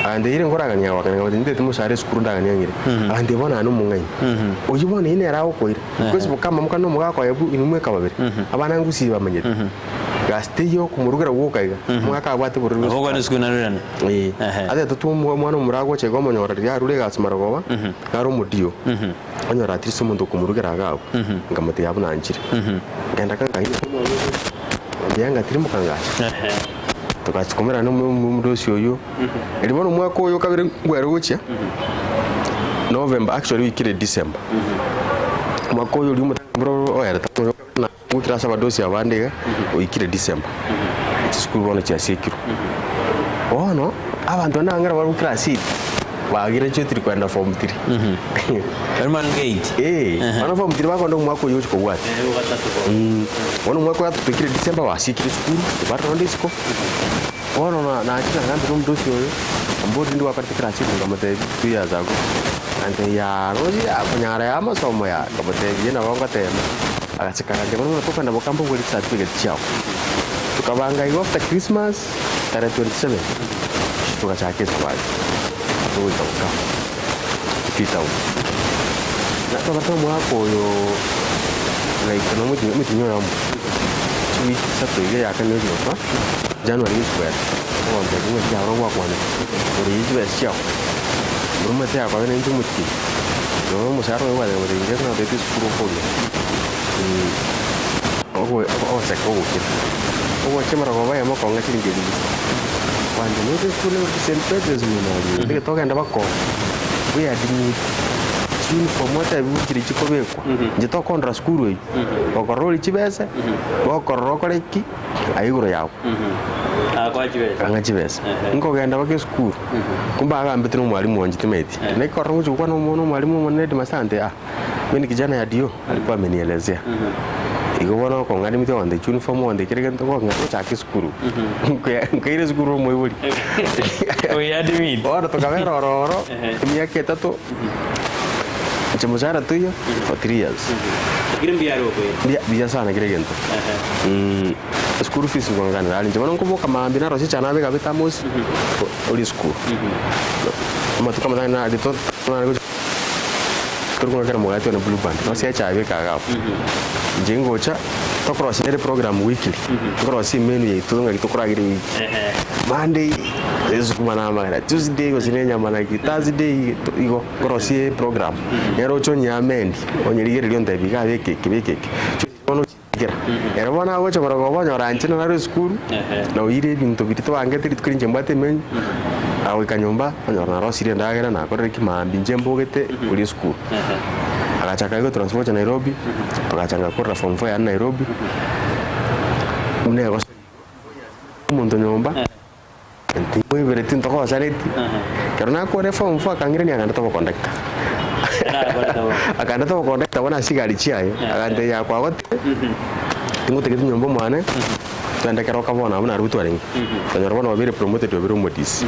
Agantebia ire nkoragania goakana, nkamotebia ntete mosara esukuru ndaganie ang'ire. Agantebia bono aye nomong'aini, oyio bono eyio nere agokoira, because bokamba mokana omogaka oye bu inwe mweka babere, abana ngusii bamanyete. Gasi teiyo okomorugera gwoka iga, omogaka abwate borori bwa Nabo okwana esukari. esukuru narurane. Ee, Ehe. atete tu omwana omomura agocha iga omonyora riria arure egasi marogoba, nare omodio. Onyora at least omonto okomorugera iga abwo, nkamotebia abwo nanchire. Nkagenda ka nkaimoka omwana oria, nkamotebia ngatirimboka ngacha. Togachia komerana na omodosi oyio, erio bono omwaka oyo kabere nkwere gochia, November actually oikire December. Omwaka oyo oria omotambe oerete oyo kabere nagokire ase abadosi abande iga, oikire December. Chisukuru bono chiasiekirwe. Bono, abanto bande nang'era bare class eight, bagraduatire kogenda form three. Roman gate. Eh, bono form three bakonda omwaka oyio gochia kobwatia. Bono omwaka oyo atotoikire December basiekire esukuru, tibari nonde isiko. Bono na nachire nagambire omodosi oyo, amborie rinde gwakorete class eight nkamotebia 2 years ago. Agantebia yaa rosie yaa konyara ya amasomo yaa, nkamotebia inche nabo ngotema. Agaseka agantebia bono buna tokogenda bokamba obwere chicertificate chiago. Tokabanga igo after Christmas tarehe 27 togachaka esafari togoika Bukavu Kitui town. Na twabate omwaka oyo like nomotinyi omotinyi oyomo chiwiki isato iga ya kane gochia gosoa January gochia koera ogontebia ng'a ekiagera ogwakwanete ore ye chibesa chiago mboro omanyete yakoba nainche omotinyi nonye omosaara oye gwateba gose inche natete esukuru okoria. Ogoseka ogokira, ogocha amarogoba ayamo okong'a chiringi ebibe. Kwancha noche esukuru nairobi St. Peters nyuma aria, nigo togenda baka we admit chiuniform otebiwe chiri chikobekwa, inche tokondora sukuru eywo, gokorora orie chibese, gokorora okore ki, aye igoro yago. Ang'a chibesa. Nkogenda baka esukuru, kumbe agambete na omwalimu onche timanyeti. Nakorora ngochia gokwana na omwalimu omonene headmaster agantebia ah. Mimi ni kijana ya dio alikuwa amenielezea. Igo bono okong'animiti ogonte chuniform ogonte kera egento okong'a gochaka esukuru. Nkaira esukuru omoibori. Oiadmit. Bono tokabera ororo emiaka etato, inche moshahara toiyo for 3 years. Lakini mbuya are okoira. Mbuya buya sana kera egento. School fees nkong'akanera are inche bono nkoboka maambia narosia echae nabeka abwo ethermos, orie esukuru. Amatuko amatang'ani nare to nare gochi. Tore kera omogati one blue band, rosia echae beka iga abwo. Inche ngocha, tokorosia nere program weekly, nkorosia emenu yaito ng'aki tokoragera ewiki. Monday, esukuma na amagena, Tuesday gose na enyama naki, Thursday igo, nkorosia eprogram. Nere oche onyeamend, onyerigereria ontebie iga beka eke beka eke. Bono ochitigera. Ere bono agocha korora onyora inche naro esukuru, na oire ebinto biria tobangete rituko rinche mbwate emenu, agoika nyomba, onyora narosirie endagera, nakorire ki maambia inche mbogete koria esukuru. Agachaka igo transfer gocha Nairobi, togacha ngakorera form four yane Nairobi, buna egosoa omonto nyomba, Ntimoibereti ntogosaneti, ekero nakore form four akang'irania akandeta oboconductor. Narakorete bono. Akandeta obokondakta bono ase chigari chiaye, agantebia kwagotire, tingotagete nyomba mwane, togende keroka bono abwo narobwo twarenge. Okonyora bono obeire promoted obeire omodisi.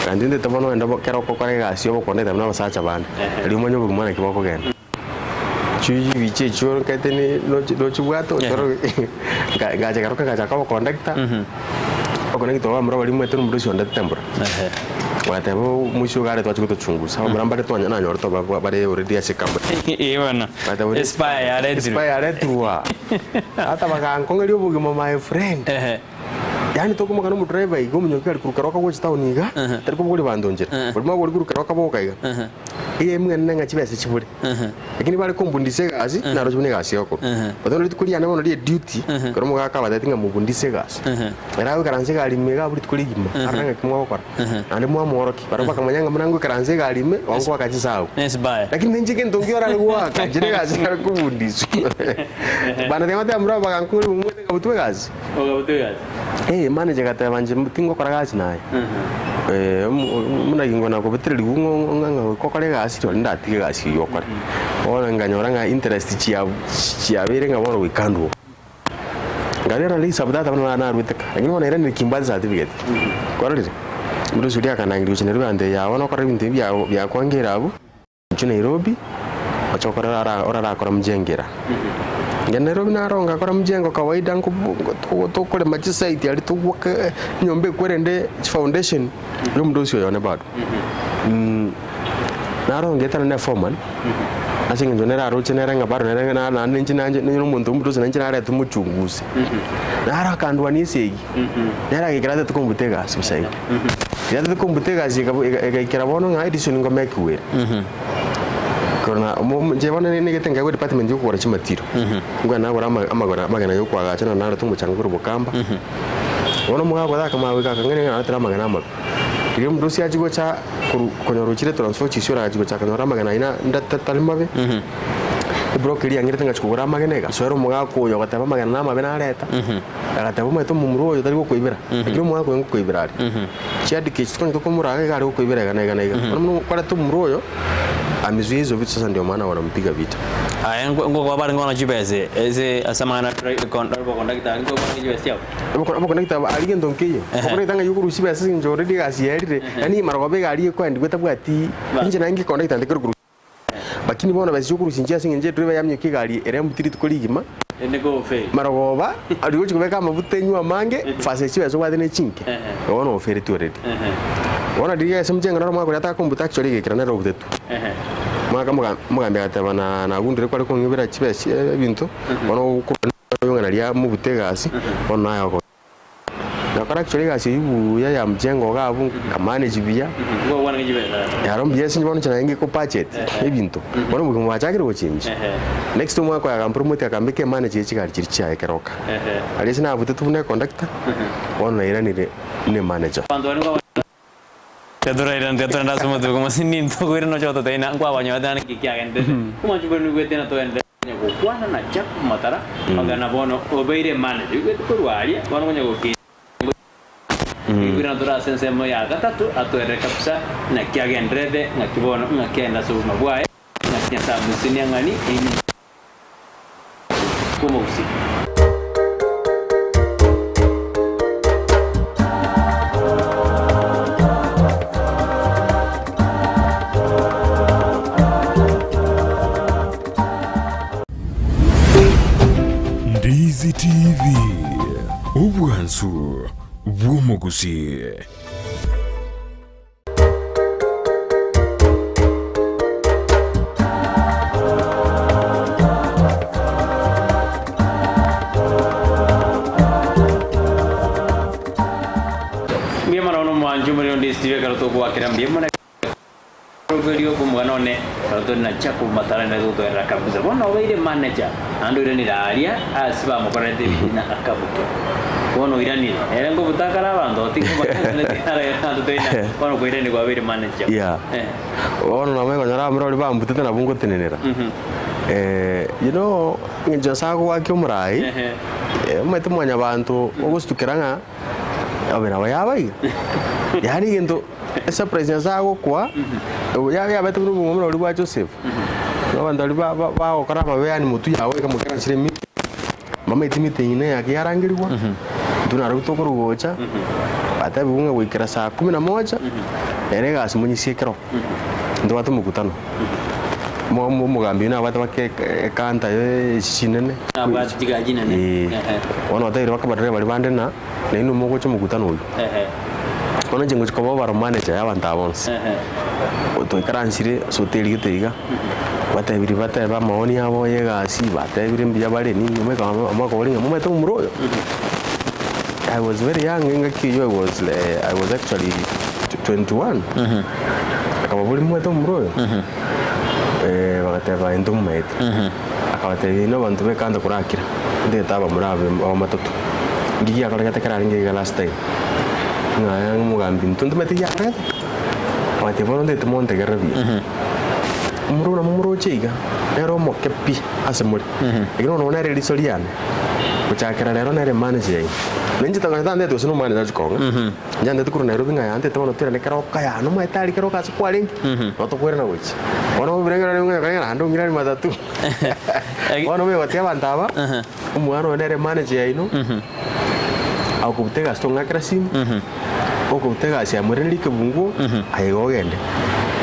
Agantebia ntete bono ogende bo keroka okore egasi ya obokondakta buna abasacha bande, erio omanye obogima naki bokogenda. Chibicha echio nkaete ni nochi nochibwate ochore nka ngacha keroka ngachaka obokondakta, obokondakta obo abamura baria omanyete nomorisia onde tembura. Bagateba omoisia iga are twachi gotochungusa, abamura mbare twanya nanyorete ba bare already ase ecompany. Ee bono. Bagateba ore Espire yaretirwe. Espire yaretirwa. Ata bagankong'eria obogima my friend. Ehe. Yaani tokomoka na omodriver iga omonyoki are korwa keroka gocha town iga, tari kobogoria banto nchera. Bori mwabori korwa keroka boka iga. Eyemo enene ng'a chibesa chibure. Lakini bare kombundisa egasi, naroche buna egasi egokorwa. But bono rituko riane bono rie duty, ekero omogaka abatebeti ng'a mobundise egasi. Ere agoikaransa egari ime iga abwo rituko rigima, arore ng'aki mwagokora. Naende mwamoorokia, barabwo bakamanya ng'a buna ngoikaransa egari ime, igo nkoaka chisabu. Nesibaya. Lakini ninche gento nki orare goaka, inche negasi nare kobundiswa. Bana tiga goteba mura bagankora omwete nkabutwa egasi. Okabutwa egasi. Eh, manager agateba inche tingokora gasi naye. Eh, buna ingo nakobetererigwa ng'a ng'a ng'a goika okore egasi rirorio ndatige egasi eywo okore. Bono nkanyora ng'a interest chia chiabeire ng'a bono goika ndwo. Nkarera risabu tata buna naruete ka, lakini bono nairanire kimbwate certificate. Kwarorire? Omorusia oria akanangeria gochia Nairobi agantebia yaya bono okore ebinto ebi biago biakwangeire abwo. Inchuo Nairobi, oche okore ora orarakora mjengera. Inche Nairobi naro ngakora mjengo kawaida nko tokorema chisite aria togwaka enyomba ekwerende chifoundation, na omonto oyo one bado. Naro ngetana na eforeman, ase eng'encho nere aroche nere ng'a bado nere na naende inche nache nonye na omonto omonto ase nainche narete omochungusi. Naro akandwania esegi, nere agaikera atete kombuta egasi bosa igo. Riatete kombuta egasi ekabo ega egaikera bono ng'a edison ngomekigwa ere. Korona omo omo inche bono niigete nkaigwa edepartment ya okogora chimatiro, nkogenda nagora ama amagora amagena ya okoagacha na narete omochanga korwa bokamba. Bono omogaka oyo akamanya goika akang'aina ng'a naretire amagena amabe. Riria omonto osia achia gocha korwa konyora ochire transfer ochisia ore agachia gocha akanyora amagena ayio na nda tari mabe. Ebroka eria yang'irete ngachia kogora amagena egasoera omogaka oyo ogoteba amagena namabe nareta, agateba omanyete omomura oyo tari gokoibera, lakini omogaka oyo ngokoibera are. Chiadika echi tokonyete komoraga iga are gokoibera iga na iga na iga. Bono buna okwarete omomura oyo, amezuia hizo vitu sasa ndio maana wanampiga vita. Aye ngokoba barenge bono chibesa ase ase amang'ana abakondakta ngokoba barenge chibesa chiabo. Abakondakta aba aria gento nkeiyo, abakondakta ng'ai okorusia chibesa ase eng'encho already egasi yaerire, yaani marogoba egari ekoendigwa etabwati, inche naye ngekondakta ntekere korusia. Lakini bono besa chiokorusia inche ase engencho edriver yamiokia egari ere embuti rituko rigima, marogoba aria ogochia kobeka amafuta enywe amange, fasa echio chibesa obwate ne chinke, bono ofereti already. Bono riria ase omochengo naro omwaka oria atakombuta actually egekera nere obutetwe. Omwaka moga omogambi agateba na nagundire kware kong'ibera chibesa ebinto, bono ogokorwa ng'a naria mobute egasi, bono naye oko. Nakora actually egasi eyio buya ya mjengo iga abwo nkamanage buya, yaro mbuya ase bono inche naye ngiko budget ebinto, bono obogima bwachakire gochengi. Next omwaka oyo akampromote akambeka emanager ye chigari chiria chiaye keroka. Aria ase nabutetwe buna econductor, bono nairanire buna emanager. Tiga torende ase omotuko omosindi ntokoire noche gototebia ng'a nkwabanyorete naende nki kiagenderete. Omwancho bwenu oigwete ng'a togenderere konya gokwana na Jacob Matara, ogenda na bono obeire manager. Oigwete korwa aria bono konya gokinia oigwire tore ase ensemo ya gatato atoerere kabisa naki agendererete ng'aki bono ng'aki aende ase obogima bwaye ng'aki Nyasae amoisenie ang'ani ime kw'omogusii. Ndizi TV, obwansu bw'omogusii. Mbuya mono bono omwancho omorero onde Steve ekero togoakera mbuya mono ekero omogano one ekero tore na Jacob Matara nere togotoerera kabisa bono obeire manager naende oiranire aria ase bamokorerete ebitina akabukia bono oiranire ere nkobuta akare abanto tinkobabono koiranire kwabeire manager Yeah. Eh. Bono nabo ekonyora abamura baria bambutete nabwo ngotenenera. You know, eng'encho Nyasae agoakia omorai, Ehe. omanyete mwanyabanto ogositukera ng'a abe nabo yaba iga. Yaani egento. Esurprise Nyasae agokoa, yabete buna obogima buna boria bwa Joseph. Abanto baria ba- ba- bagokora amabe yaani motwe yabo iga mokerasire emi mbamaeti meeting neyake yarangerigwa, intwe narobwo tokorwa gocha, batebiwe ng'a goikera saa kumi na moja, ere egasi monyisie ekero, ntobwate omokutano. Mo- mo- Omogambi oyio nabwate baka eka- ekanta ye echi chinene. Nabwate chigari chinene. Eeh. Ehe. Bono otebirie baka abadereva baria bande na nainwe mogocha omokutano oyio. Ehe. Bono inche ngochia koba overall manager ya abanto aba bonsi. Ehe. Twaikaransire ase hoteli gete iga, batebirie batebe amaoni abo ya egasi, batebirie mbuya bare nini, omanyete omokaboria ng'a momanyete omomura oyo? I was very young engaki eywo I was I was actually 21, akababoria momanyete omomura oyo? Bagateba intwe momanyete. Akabatebia inwe abanto b'ekanto korakira, ndete abamura abe abamatato. Nki giakoregete ekero arenge iga last time? Ng'a aya omogambi intwe ntomanyete giakoregete? Agateba bono ndete montegerere buya. Omomura buna momoroche iga, nere omoke pi ase more, lakini bono nere eriso riane, gochakera rero nere manager yaino. Na inche tang'ani tantete gose nomanager ache kong'a. Nyanchete korwa Nairobi ng'a yantete bono toirane keroka yane omanyete aria keroka ase kwarenge, nabo tokoirana gochia. Bono obirenge nari ng'a ng'a naende ong'iranie matatu. Bono omonye gotebi abanto aba, omwana oyo nere manager yaino, agokobuta egasi tong'akera simu, okobuta egasi amoiranerie ekebunguo, aye igo ogende.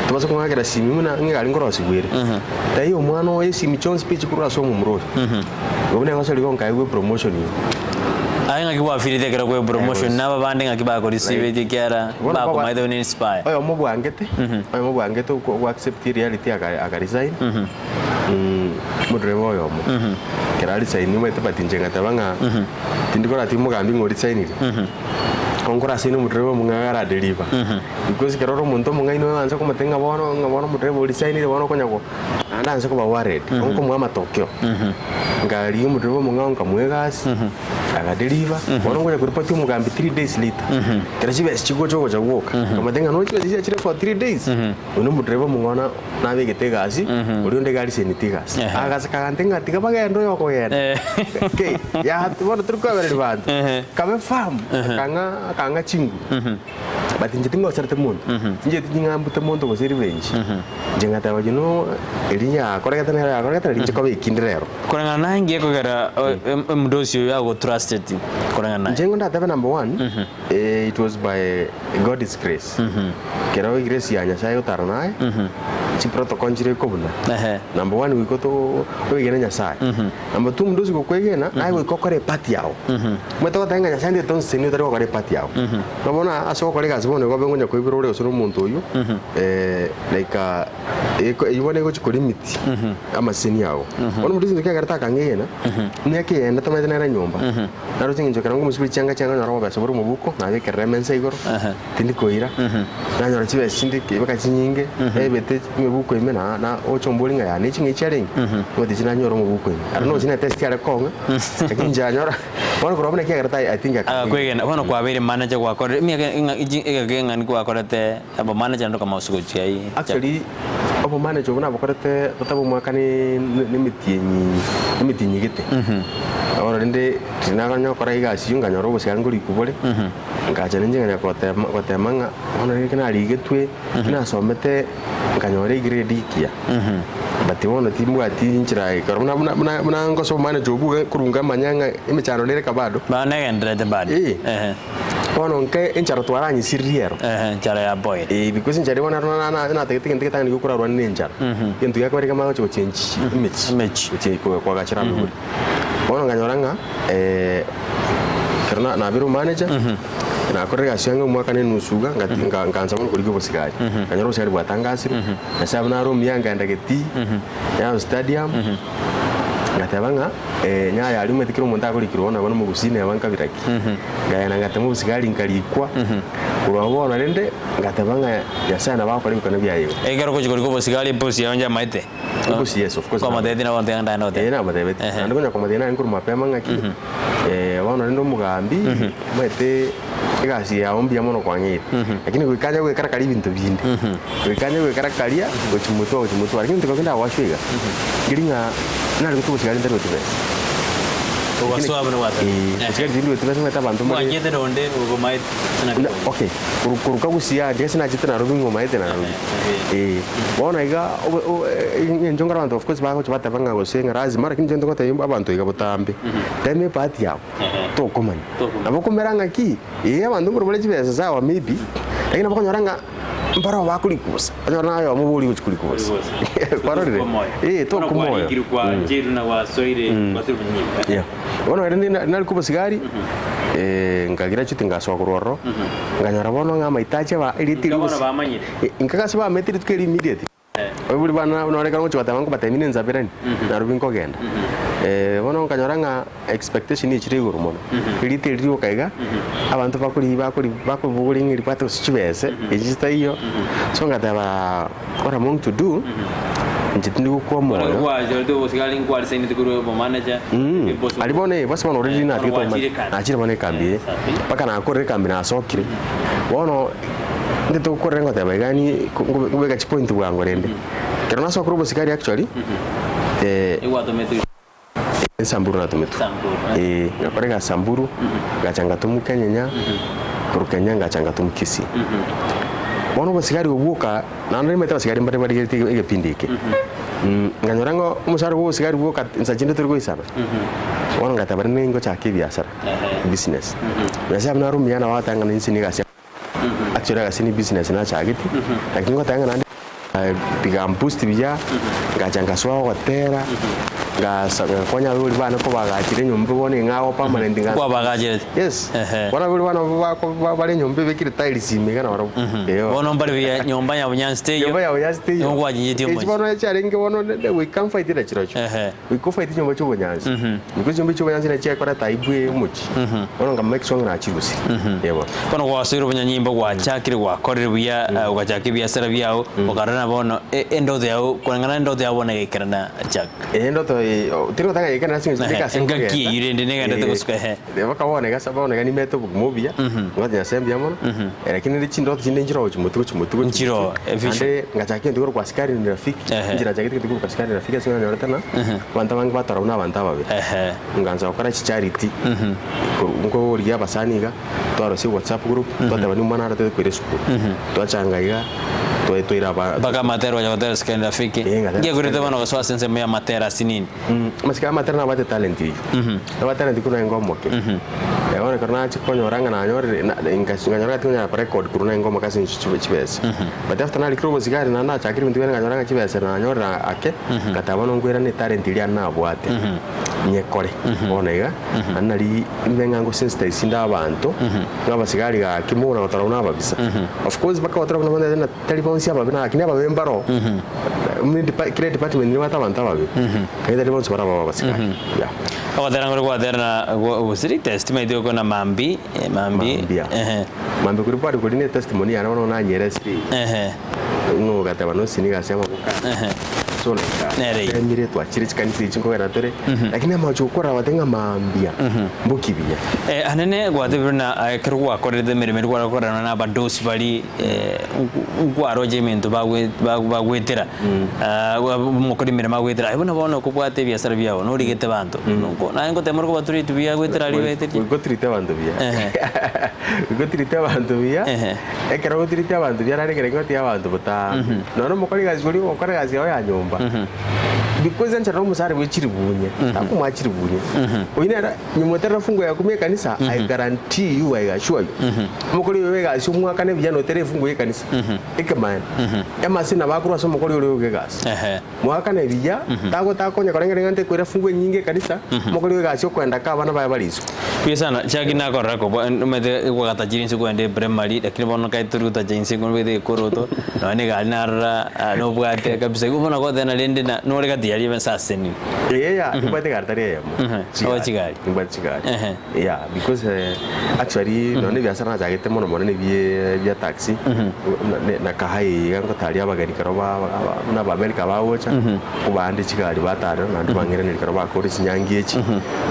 Tobasa kong'akera simu buna ng'a egari nkorosigwa ere. Taiyo omwana oyo esimi chionsi pi chikorwa ase omomura oyo. Igo buna egosori igo nkaegwa epromotion igo. Aye ng'aki gwafeelete ekero kwa epromotion I was- na abande ng'aki bakorisibetie ekiagera Bono koba- bakomaete buna inspire. Oyomo bwangete, oyomo bwangete okwo gwa accept reality aka aka resign, omodereba oyomo. Ekero aresign omanyete but inche ngateba ng'a tindi koratiga omogambi ng'a oresignire, ko nkorasaine omodereba omong'ao ara deliver. Because ekero ore omonto omong'aini oanse komotebia ng'a bono ng'a bono omodereba oresignire bono okonya go. Naende anse koba worried, nkomoa amatokeo. Nkarigia omodereba omong'ao nkamoa egasi, agadeliver, bono ngocha koripoti omogambi three days later. Ekero chibesa chigocha ogocha gwoka, nkamotebia ng'a nonya chibesa chiachire for three days, oyo na omodereba omong'ao na nabegete egasi, oria onde iga ariseneti egasi. Ehe. Agaseka agantebia ng'a tiga bagende oyo okogenda. Kei, ya bono tori koebereria banto. Kabe firm, akang'a akang'a chinguru. But inche tingoserete monto, tincheti ning'ambute monto gose revenge, inche ngateba you know, eri yakoregete nero yakoregete nari inche koba ekindi rero. Koreng'ana naye ngiya ekogera omodosi oyo agotrusteti koreng'ana naye? Inche nigo ndatebe number one, it was by God's grace, ekero egrace ya Nyasaye egotara naye, chiprotocol nchire kobuna, number one goika oto oegene Nyasaye. Number two omonto ase gokwegena naye goika okore epart yao. Omanyete goteba ng'a Nyasaye ndete onsesenie otari gokora epart yao. Ng'a bono ase ogokora egasi bono igo obe ngonya koibera ore gose na omonto oyio like eko eyio bono egochi kolimit amaseseni ago. Bono omonto ase ekiagera takang'egena, emiaka eyende tamanyete nere nyomba, naroche eng'encho ekero nkomosibia chianga chiane nkonyora obobesa bore omobuko, nabekerera emesa igoro. Tindi koira, nanyora chibesa chinde mpaka chinyinge, ebete emebuko ime na na ocha ombori ng'a yane echi ng'a echiarenge, omanyete echi nanyora omobuko ime. Aro nochi na etest yare kong'a, lakini inche yanyora, bono korwa buna ekiagera tai I think akang'ina. Agakwegena, bono kwabeire manager gwakorire emiaka ing'a echi egeka eng'ani gwakorete obomanager naende okamausi gochia aye. Actually, obomanager obwo nabokorete totebe omwaka ne ne emetienyi emetienyi gete. Bono rende riria nakonya gokora egasi eywo nkanyora obosigari nkorikwa bore. Ngacha ninche nkanya gotema gotema ng'a bono rende narigetwe, nasomete nkanyora egrade ekiya, but bono timbwati nchera ekero buna buna buna buna ngosoma manager obwo iga korwa nkamanya ng'a emechando nere eka bado. Bado negendererete bado. Eh. Ehe. Bono nke enchara twaranyisiririe ero. Ehe, enchara ya boil. Eh, because enchara bono ero na na natagete egento getang'ani gokorarwana na enchara. Egento giakabere kemanye gocha gochengi emechi. Emechi. Gochia koagachera amagori. Bono nkanyora ng'a ekero nabeire omanager, nakorire egasi yange omwaka na enusu iga, ngati nka nkaansa bono korigia obosigari. Nkanyora obosigari bwatangasirwe, Nyasaye buna are omuya nkaenda getii, Nyayo stadium, ngateba ng'a Nyayo aria omanyete kera omonto akorikirwa bono nabo na omogusii neba nkabira ki. Nkagenda ngatema obosigari nkarikwa, korwa abwo bono rende, ngateba ng'a Nyasaye nabo agokora ebikone biaye igo. Ekero ogochia korika obosigari eposi yao nchamaete. Of yes, of course. Kwamotebetie nabo ntega ndaye noteba. Eh, namotebetie. Ehe. Naende konya komotebia nare nkorwa mapema ng'aki, bono rende omogambi, omanyete egasi yao mbuya mono kwang'eire. Lakini goika anye goekarakaria ebinto binde. Goika anye goekarakaria, gochia motwe gochia motwe. Lakini ntoka kende agwachwa iga, nkeri ng'a nare gotoka gosigara ntari gotia besa. Ogosoa buna gwateba. Eh, gosigara tindi gotia besa omanyete abanto mbare. Mwanchete nonde ogomaete. Na okay. Korwa korwa kagusia aria ase nachete Nairobi ng'a omaete Nairobi. Eh, bono iga obo o eng'encho nkare abanto of course bagocha bateba ng'a gose ng'a lazima lakini inche ntogotebia abanto iga botambe, tema ebahati yago, tokomanya. Nabo okomera ng'aki, eh abanto nkorwa bare chibesa sawa maybe, lakini nabo okonyora ng'a mbaroo bakorikusa, onyore naye oyomo bori gochia korikusa. Kwarorire? Eh, tokomoyo. Yeah. Bono ere nari nari kobosigari, nkagraduate ngasoa korwa ororo, nkanyora bono ng'a amaitachi aba erieta Inka bono erio bamanyire. inka gase bamaete rituko erio immediately. Abaibori bane nabo nore ekero ngochia goteba nkobatebia nensabirani, Nairobi nkogenda. Bono nkanyora ng'a expectation echire igoro mono, erieta eri rioka iga, abanto bakori bakori bakobogoria ng'a eribwate gose chibese, echi chitaiyo, so ngateba what am going to do, inche tindi gokwa Bono omoyo. gwachorete obosigari nkwarisainete korwa obomanager, eboss Aria bono eh, boss bono already Eh, bono natigete gwachire omanye, ekambi. nachire bono ekambi eye, Eh, safi. mpaka nakorire ekambi nasokire, bono Intwe togokorera ngoteba iga yaani nkobeka chipoint bwango rende. Ekero nasokire obosikari actually, Egwatometwe Samburu natometwe. Samburu, eh. Eh, ngakora egasi Samburu, ngacha ngatomwa Kenyenya, korwa Kenya ngacha ngatomwa Kisii. Bono obosigari obwo bwoka, naende nimanyete abasigari mbare barigereti egepindi eke. Nkanyora ng'a omosara bwa obosigari bwoka nsa chinde tori goisana, bono ngateba rende ningochaka ebiasara, business. Nyasaye buna arumia nabo agoteba ng'a ninse niga ase. Actually ase ne business nachagete, lakini ngoteba ng'a naende bigamboost buya, ngacha ngasoa ogotera, ngasa ngakonya abaibori bane kobagachera enyomba bono eng'ao permanent nga Kwabagacherete? Yes, Ehe. bono abaibori bane abwo bako ba- bare enyomba ebekire tiles ime iga nabarabwo, eeh. Bono mbare buya nyomba ya bonyansi teiyo, Nyomba ya bonyansi teiyo. nigo gwachinchetie Echi omochie. bono chiarenge bono ne- ne goika mfight na chirochio. Ehe. Goika ofight chinyomba chia obonyansi. Because chinyomba chia obonyansi nachi chiakoreta aibu eye omochie. Bono nka make sure ng'a nachirusirie. Eeh bono. Bono gwasoire obonyanyimbo gwachakire gwakorire buya ogachaka ebiasara biao okarora bono endoto yao koreng'ana endoto yao bono egaikerana Jack. Eeh endoto eye teri gotaka yaikerana ase eng'encho teri ase Engaki nkogenda. eyio rende negenderete gosuka ehe. Mpaka bono iga ase bono iga nimete obogima obuya, ngoteba Nyasaye mbuya mono, lakini rende chindoto chinde nchire gochia motwe gochia motwe gochia Nchiroo, motwe. eh, vision. Naende ngachaka egento korokwa askari ni rafiki, Ehe. inche nachagete egento korokwa askari ni rafiki ase nganyorete ng'a, abanto abange batora buna abanto ababe. Ehe. Ngansa gokora chicharity, korwa nkorigia abasani iga, twarosia whatsapp group, twateba nigo omwana aratete koira esukuru, twachanga iga, twa twaira aba Mpaka amatera ocha gotera askari ni rafiki. Eh, ngatera Nki akorete askari. bono gosoa ase ensemo ya amatera asinini? Amasiko amatera nabwate talent eyio. Nabwate talent korwa naye omoke. Bono ekero nachia konyora ng'a nanyorire na nkanyora ng'a tingonyara korecord korwa naye omoke ase eng'encho chibe chibesa. But after narikire obosigari naende nachakire ebinto biane nkanyora ng'a chibesa nanyorire ake, ngateba bono nkoirane etalent eria nabwate, nyekore. Bono iga, naende nari mbe ng'a ngosensitize inde abanto, ng'a abasigari gaki mokona gotora buna ababisa. Of course mpaka gotora buna abande na tari bonsi ababe lakini ababe mbaro, muri depa kera edepartment nebwate abanto ababe, lakini tari bonsi baraba abasigari, yeah. Ogotera nkore gwatera na gose latest maete okwo na mambi eh, mambi Mambia. ehe Mambia koria kware koria ne testimony yane bono nanyeresire iga. ehe Ng'a ogateba nosi nigo ase amaboko ane. ehe So like Nere iga. twemire twachire chikanisa echi nkogenda tore, lakini amache gokora bate ng'a mambia mboki buya. Eh, anene gwatebire na ekero gwakorete emeremo eria kware gokorana na abadosi baria Nkwaroche ebinto bagwetera, omokori emeremo agwetera, aye buna bono okobwata ebiasara biao, norigete abanto, naye ngotema ore kobatureti buya agwetera aria oeterie. Gotureti abanto buya. Gotureti abanto buya, ekero ogotureti abanto buya nare ekero ngotiga abanto botambe. Nonya omokori egasi oria ogokora egasi yao ya nyomba, because enchera omosara bwe chiribunye, takomoa chiribunye, oyio nere. Nyuma otarafungwa ya kumi ekanisa, I guarantee you, I assure you, omokori oyo bw'egasi omwakane buya notera efungu y'ekanisa, ekemaene, emasi nabo akorwa ase omokori oria bw'egasi. Ehe. Mwakane buya, tago takonya koreng'ana ng'a ntekoira fungu enyinge ekanisa, omokori bw'egasi okoenda ka abana baye bare isiko. Buya sana, chiaki nakorora kobua omanyete gwagatachirie inse kwenda eprimary, lakini bono kae tori gotacha inse nobegete egekoroto, nonya na egari narora nobwate kabisa, igo bono goteba rende na nore gati yaria ebe nsasenire. Eeh, nimbwate egari tari eyemo. Oh, chigari. Nimbwate chigari. Ehe. Yeah, because actually nonya na ebiasara nachagete mono mono na ebie bia taxi, na- na kahayi eye iga ngotaria abageni ekero ba- ba- buna abaamerika bagocha, kobande chigari batarera naende bang'iraneria ekero bakore chinyangi echi.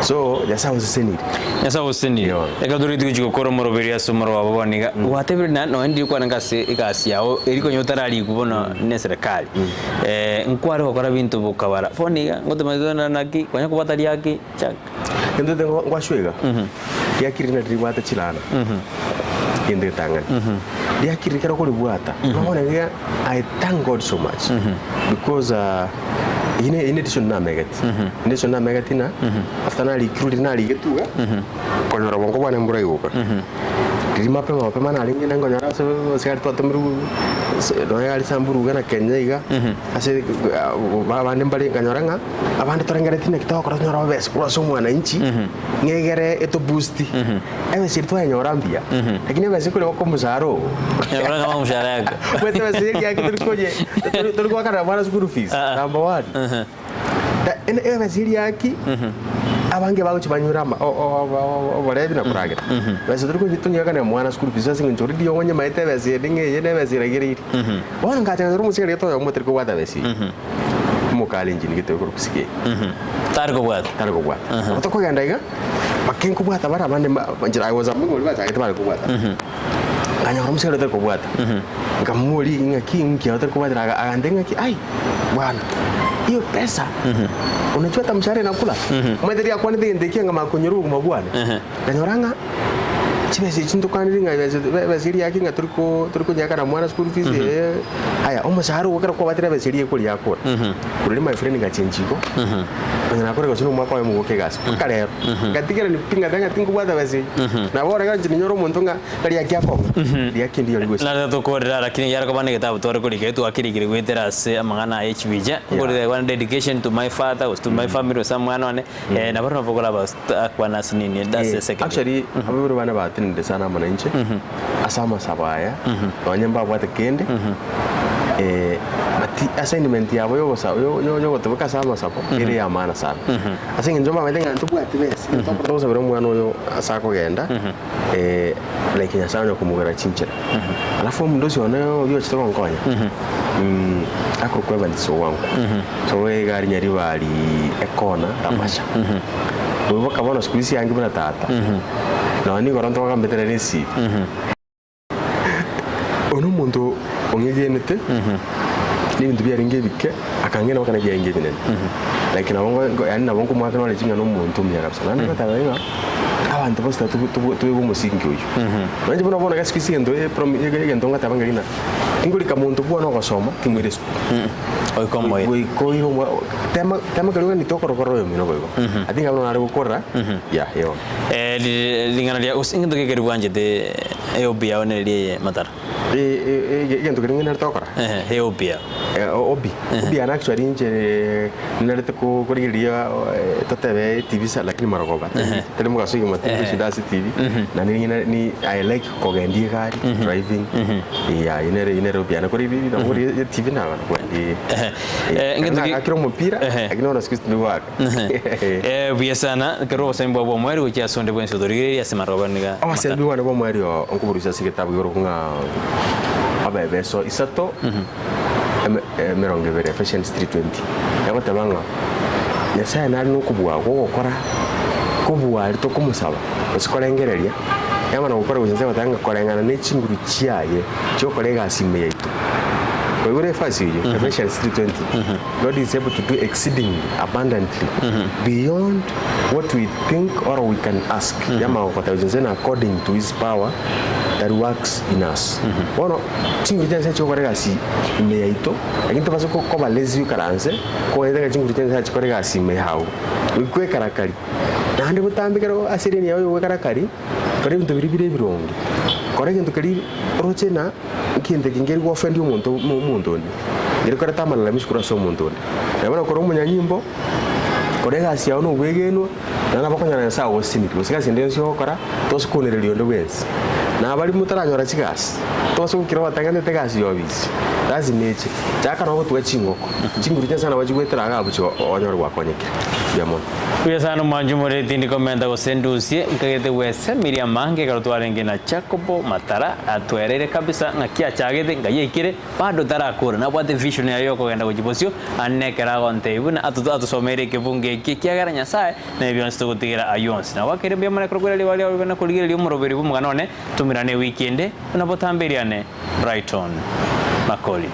So, Nyasaye osesenirie. Nyasae ogosesenirie. Yo. Ekero toreti gochia gokora omoroberio ase omoro obo bono iga, gwatebire na nonya ndiri kwarenge ase egasi yao eri konya otararikwa bono na eserekari. Nkware gokora binto bokabara. Bono iga, ngotomanyete togende naki, konya kobwata riaki, chak. Gento ngwachwa iga, riaki riria nari ribwate chilana. Egento getang'ani. Riakirire ekero okoribwata, bono iga I thank God so much because eyio ne eyio ne decision namegeti. Decision namegeti ng'a after narikirwe riria narigetwe iga, konyora obongo bwane mboraigoka. Riria mapema mapema narenge na nkonyora ase abasigari twatomirwe ase nonya aria Samburu iga na Kenya iga, ase abande mbare nkanyora ng'a abande torengereretie naki togokora tonyore obobesa korwa ase omwananchi, ng'a egere eto boost. Ebesa eria twayenyora mbuya, lakini ebesa ekorwa okomosaara oo. Ekero kama omoshahara yako. Omanyete ebesa eria ekiagera tori konye tori tori goakanera mwana school fees, number one. Da ene ebesa eria yaki, abange bagochia banyore ama o- o- o- oborebi na koragera. Ebesa tori konye tonyeakanera mwana school fees ase eng'encho already onyemaete ebesa ende ng'a eye nebesa eragereiri. Bono ngacha nkanyora omosigari gete oyomo otari kobwata besa eyio. Omokalenjin gete okorokwa Sigei. Tari kobwata. Tari kobwata. Nabo tokogenda iga, bake nkobwata bare abande mba inche I was among baria bachagete bare kobwata. Nkanyora omosigari otari kobwata. Nkamoboria ng'aki nki otari kobwatera aga agantebia ng'aki ai bwana hiyo pesa unajua hata mshahara inakula. Omanyete riakwanete egento ekio nkamanya konyora obogima bwane. Nkanyora ng'a chibesa echi ntokanire ng'a ebesa ebesa eria yake ng'a tori ko tori konyeakana mwana school fees eh, aya omoshahara ogo ekero kwabatire ebesa eria ekoria yakora. Korende my friend ngachenchia igo, onye nakore gose na omwaka oyomo goka egasi mpaka rero. Ngatigerania pi ngateba ng'a tinkobwata besa eyio. Nabo ore inche ninyore omonto ng'a ng'a riaki akong'a, riaki ndiyo rigosira. Naro tokorera lakini yare koba negetabu tware korika etwakirikire goetera ase amang'ana aya echibicha, nkorire kwana dedication to my father gose to my family gose omwana one, nabo nabo okoraba akwane ase nini ase second. Actually abaibori bane batenenire sana amo nainche ase amasabo aya nonye mbabwate kende but assignment yabo yogosa yo- yo- yogotobeka ase amasabo ere ya maana sana ase eng'encho mbamanyete ng'a ntobwati besa togosabera omwana oyo ase akogenda like Nyasaye onya komogera chinchera alafu omonto one oyio ochete gonkonya akorokwa Evans Owango so iga aria Nyaribari ekona Ramasha. Oyo boka bono siku hizi yange buna tata. Nonya nigo oro ntogambete nere esiri. Oyo nomonto ong'egenete, na ebinto biarenge ebike, akang'ena mpaka na ebiarenge ebinene. Like nabo ngo ngo yaani nabo nkomoa acknowledge ng'a nomonto omuya kabisa. Naende ngoteba ng'a, abanto bonsi tari tobe tobe omosingi oyio. Nonya inche buna bono iga siku hizi egento epromi egento ngoteba ng'a rina, tingorika monto bwane ogosoma, timoira esukuru. Goika omoira. Goika oire omwa tema tema keria ogani tokorokora oyomino boigo. I think abwo nare gokora yeah eeh. Ring'ana ria gose egento gekeri bwanchete ehobi yao neri eye matara. Egento keria ng'ina tokora. Ehe ehobi yao. Hobby, hobby yane actually inche narete korigereria totebe TV sa lakini marogoba tari mogaso igima tingoshinda ase TV naende ng'ina ni I like Kogendia egari, driving, yeah, eyio nere eyio nere hobby yane kore ebi nabo ore etibi naba nakogendia Eh, ekero ngento ki- nagakire omopira Ehe. lakini bono siku hizi tindigoaka. Eh, buya sana ekero obosembi bwabo bw'omoerio gochia ase onde bwensi otorigereiri ase maroba niga Obosembi bwane bw'omoerio nkoborusia ase egetabu igoro ng'a Abaefeso isato eme- emerongo ebere, Ephesians 3:20, egoteba ng'a Nyasaye nare nokobua gw'ogokora kobua aria tokomosaba gose korengereria, Yamana gokora gocha inse goteba ng'a koreng'ana ne chinguru chiaye chi'ogokora egasi ime yaito. Koigure efasi eyio, Ephesians 3:20, God is able to do exceedingly abundantly beyond what we think or we can ask. Yamana gokoteba gocha inse na according to his power that works in us. Bono chinguru chia Nyasaye chi'ogokora egasi ime yaito, lakini tobase koba lazy oikaranse, koganyete ng'a chinguru chia Nyasaye chikore egasi ime yao. Goika oekarakari. Naende botambe ekero ase ereni yao y'ogwekarakari, kora ebinto biria bire ebironge. Kora egento keria oroche ng'a egento eke nkeri go offend omonto omonto onde, nkeri koreta amalalamisho korwa ase omonto onde. Nabo nokora omonyanyimbo, kora egasi yao na obwegenwa, naende nabo okonyora Nyasae agosesenirie. Gose egasi ende yonsi ogokora, tose koonereria onde bwensi. Na baria motaranyora chigasi, tose gokira obatang'anete egasi ya obisi, lazima eche. Chaka nogotuga chingoko, chinguru chia Nyasae nabo chigwetera iga abwo chigo onyore gwakonyekire. Mbuya mono. Buya sana omwanchi omoriri tindi komenta gose ndusie nkagete gwesemeria amange ekero twarenge na Jacobo Matara atwereire kabisa ng'aki achagete ngai aikire bado tarakora nabwate vision yaye yokogenda gochia bosio ande nekero agontebia buna atosomeire ekebungo eki ekiagera Nyasaye naye bionsi togotigera ayio onsi nabo akeire mbuya mono ekero kwera ribaga riao na korigereria omoroberi bw'omogano one tomerane ewiki ende buna botambe eriane Brighton Makori.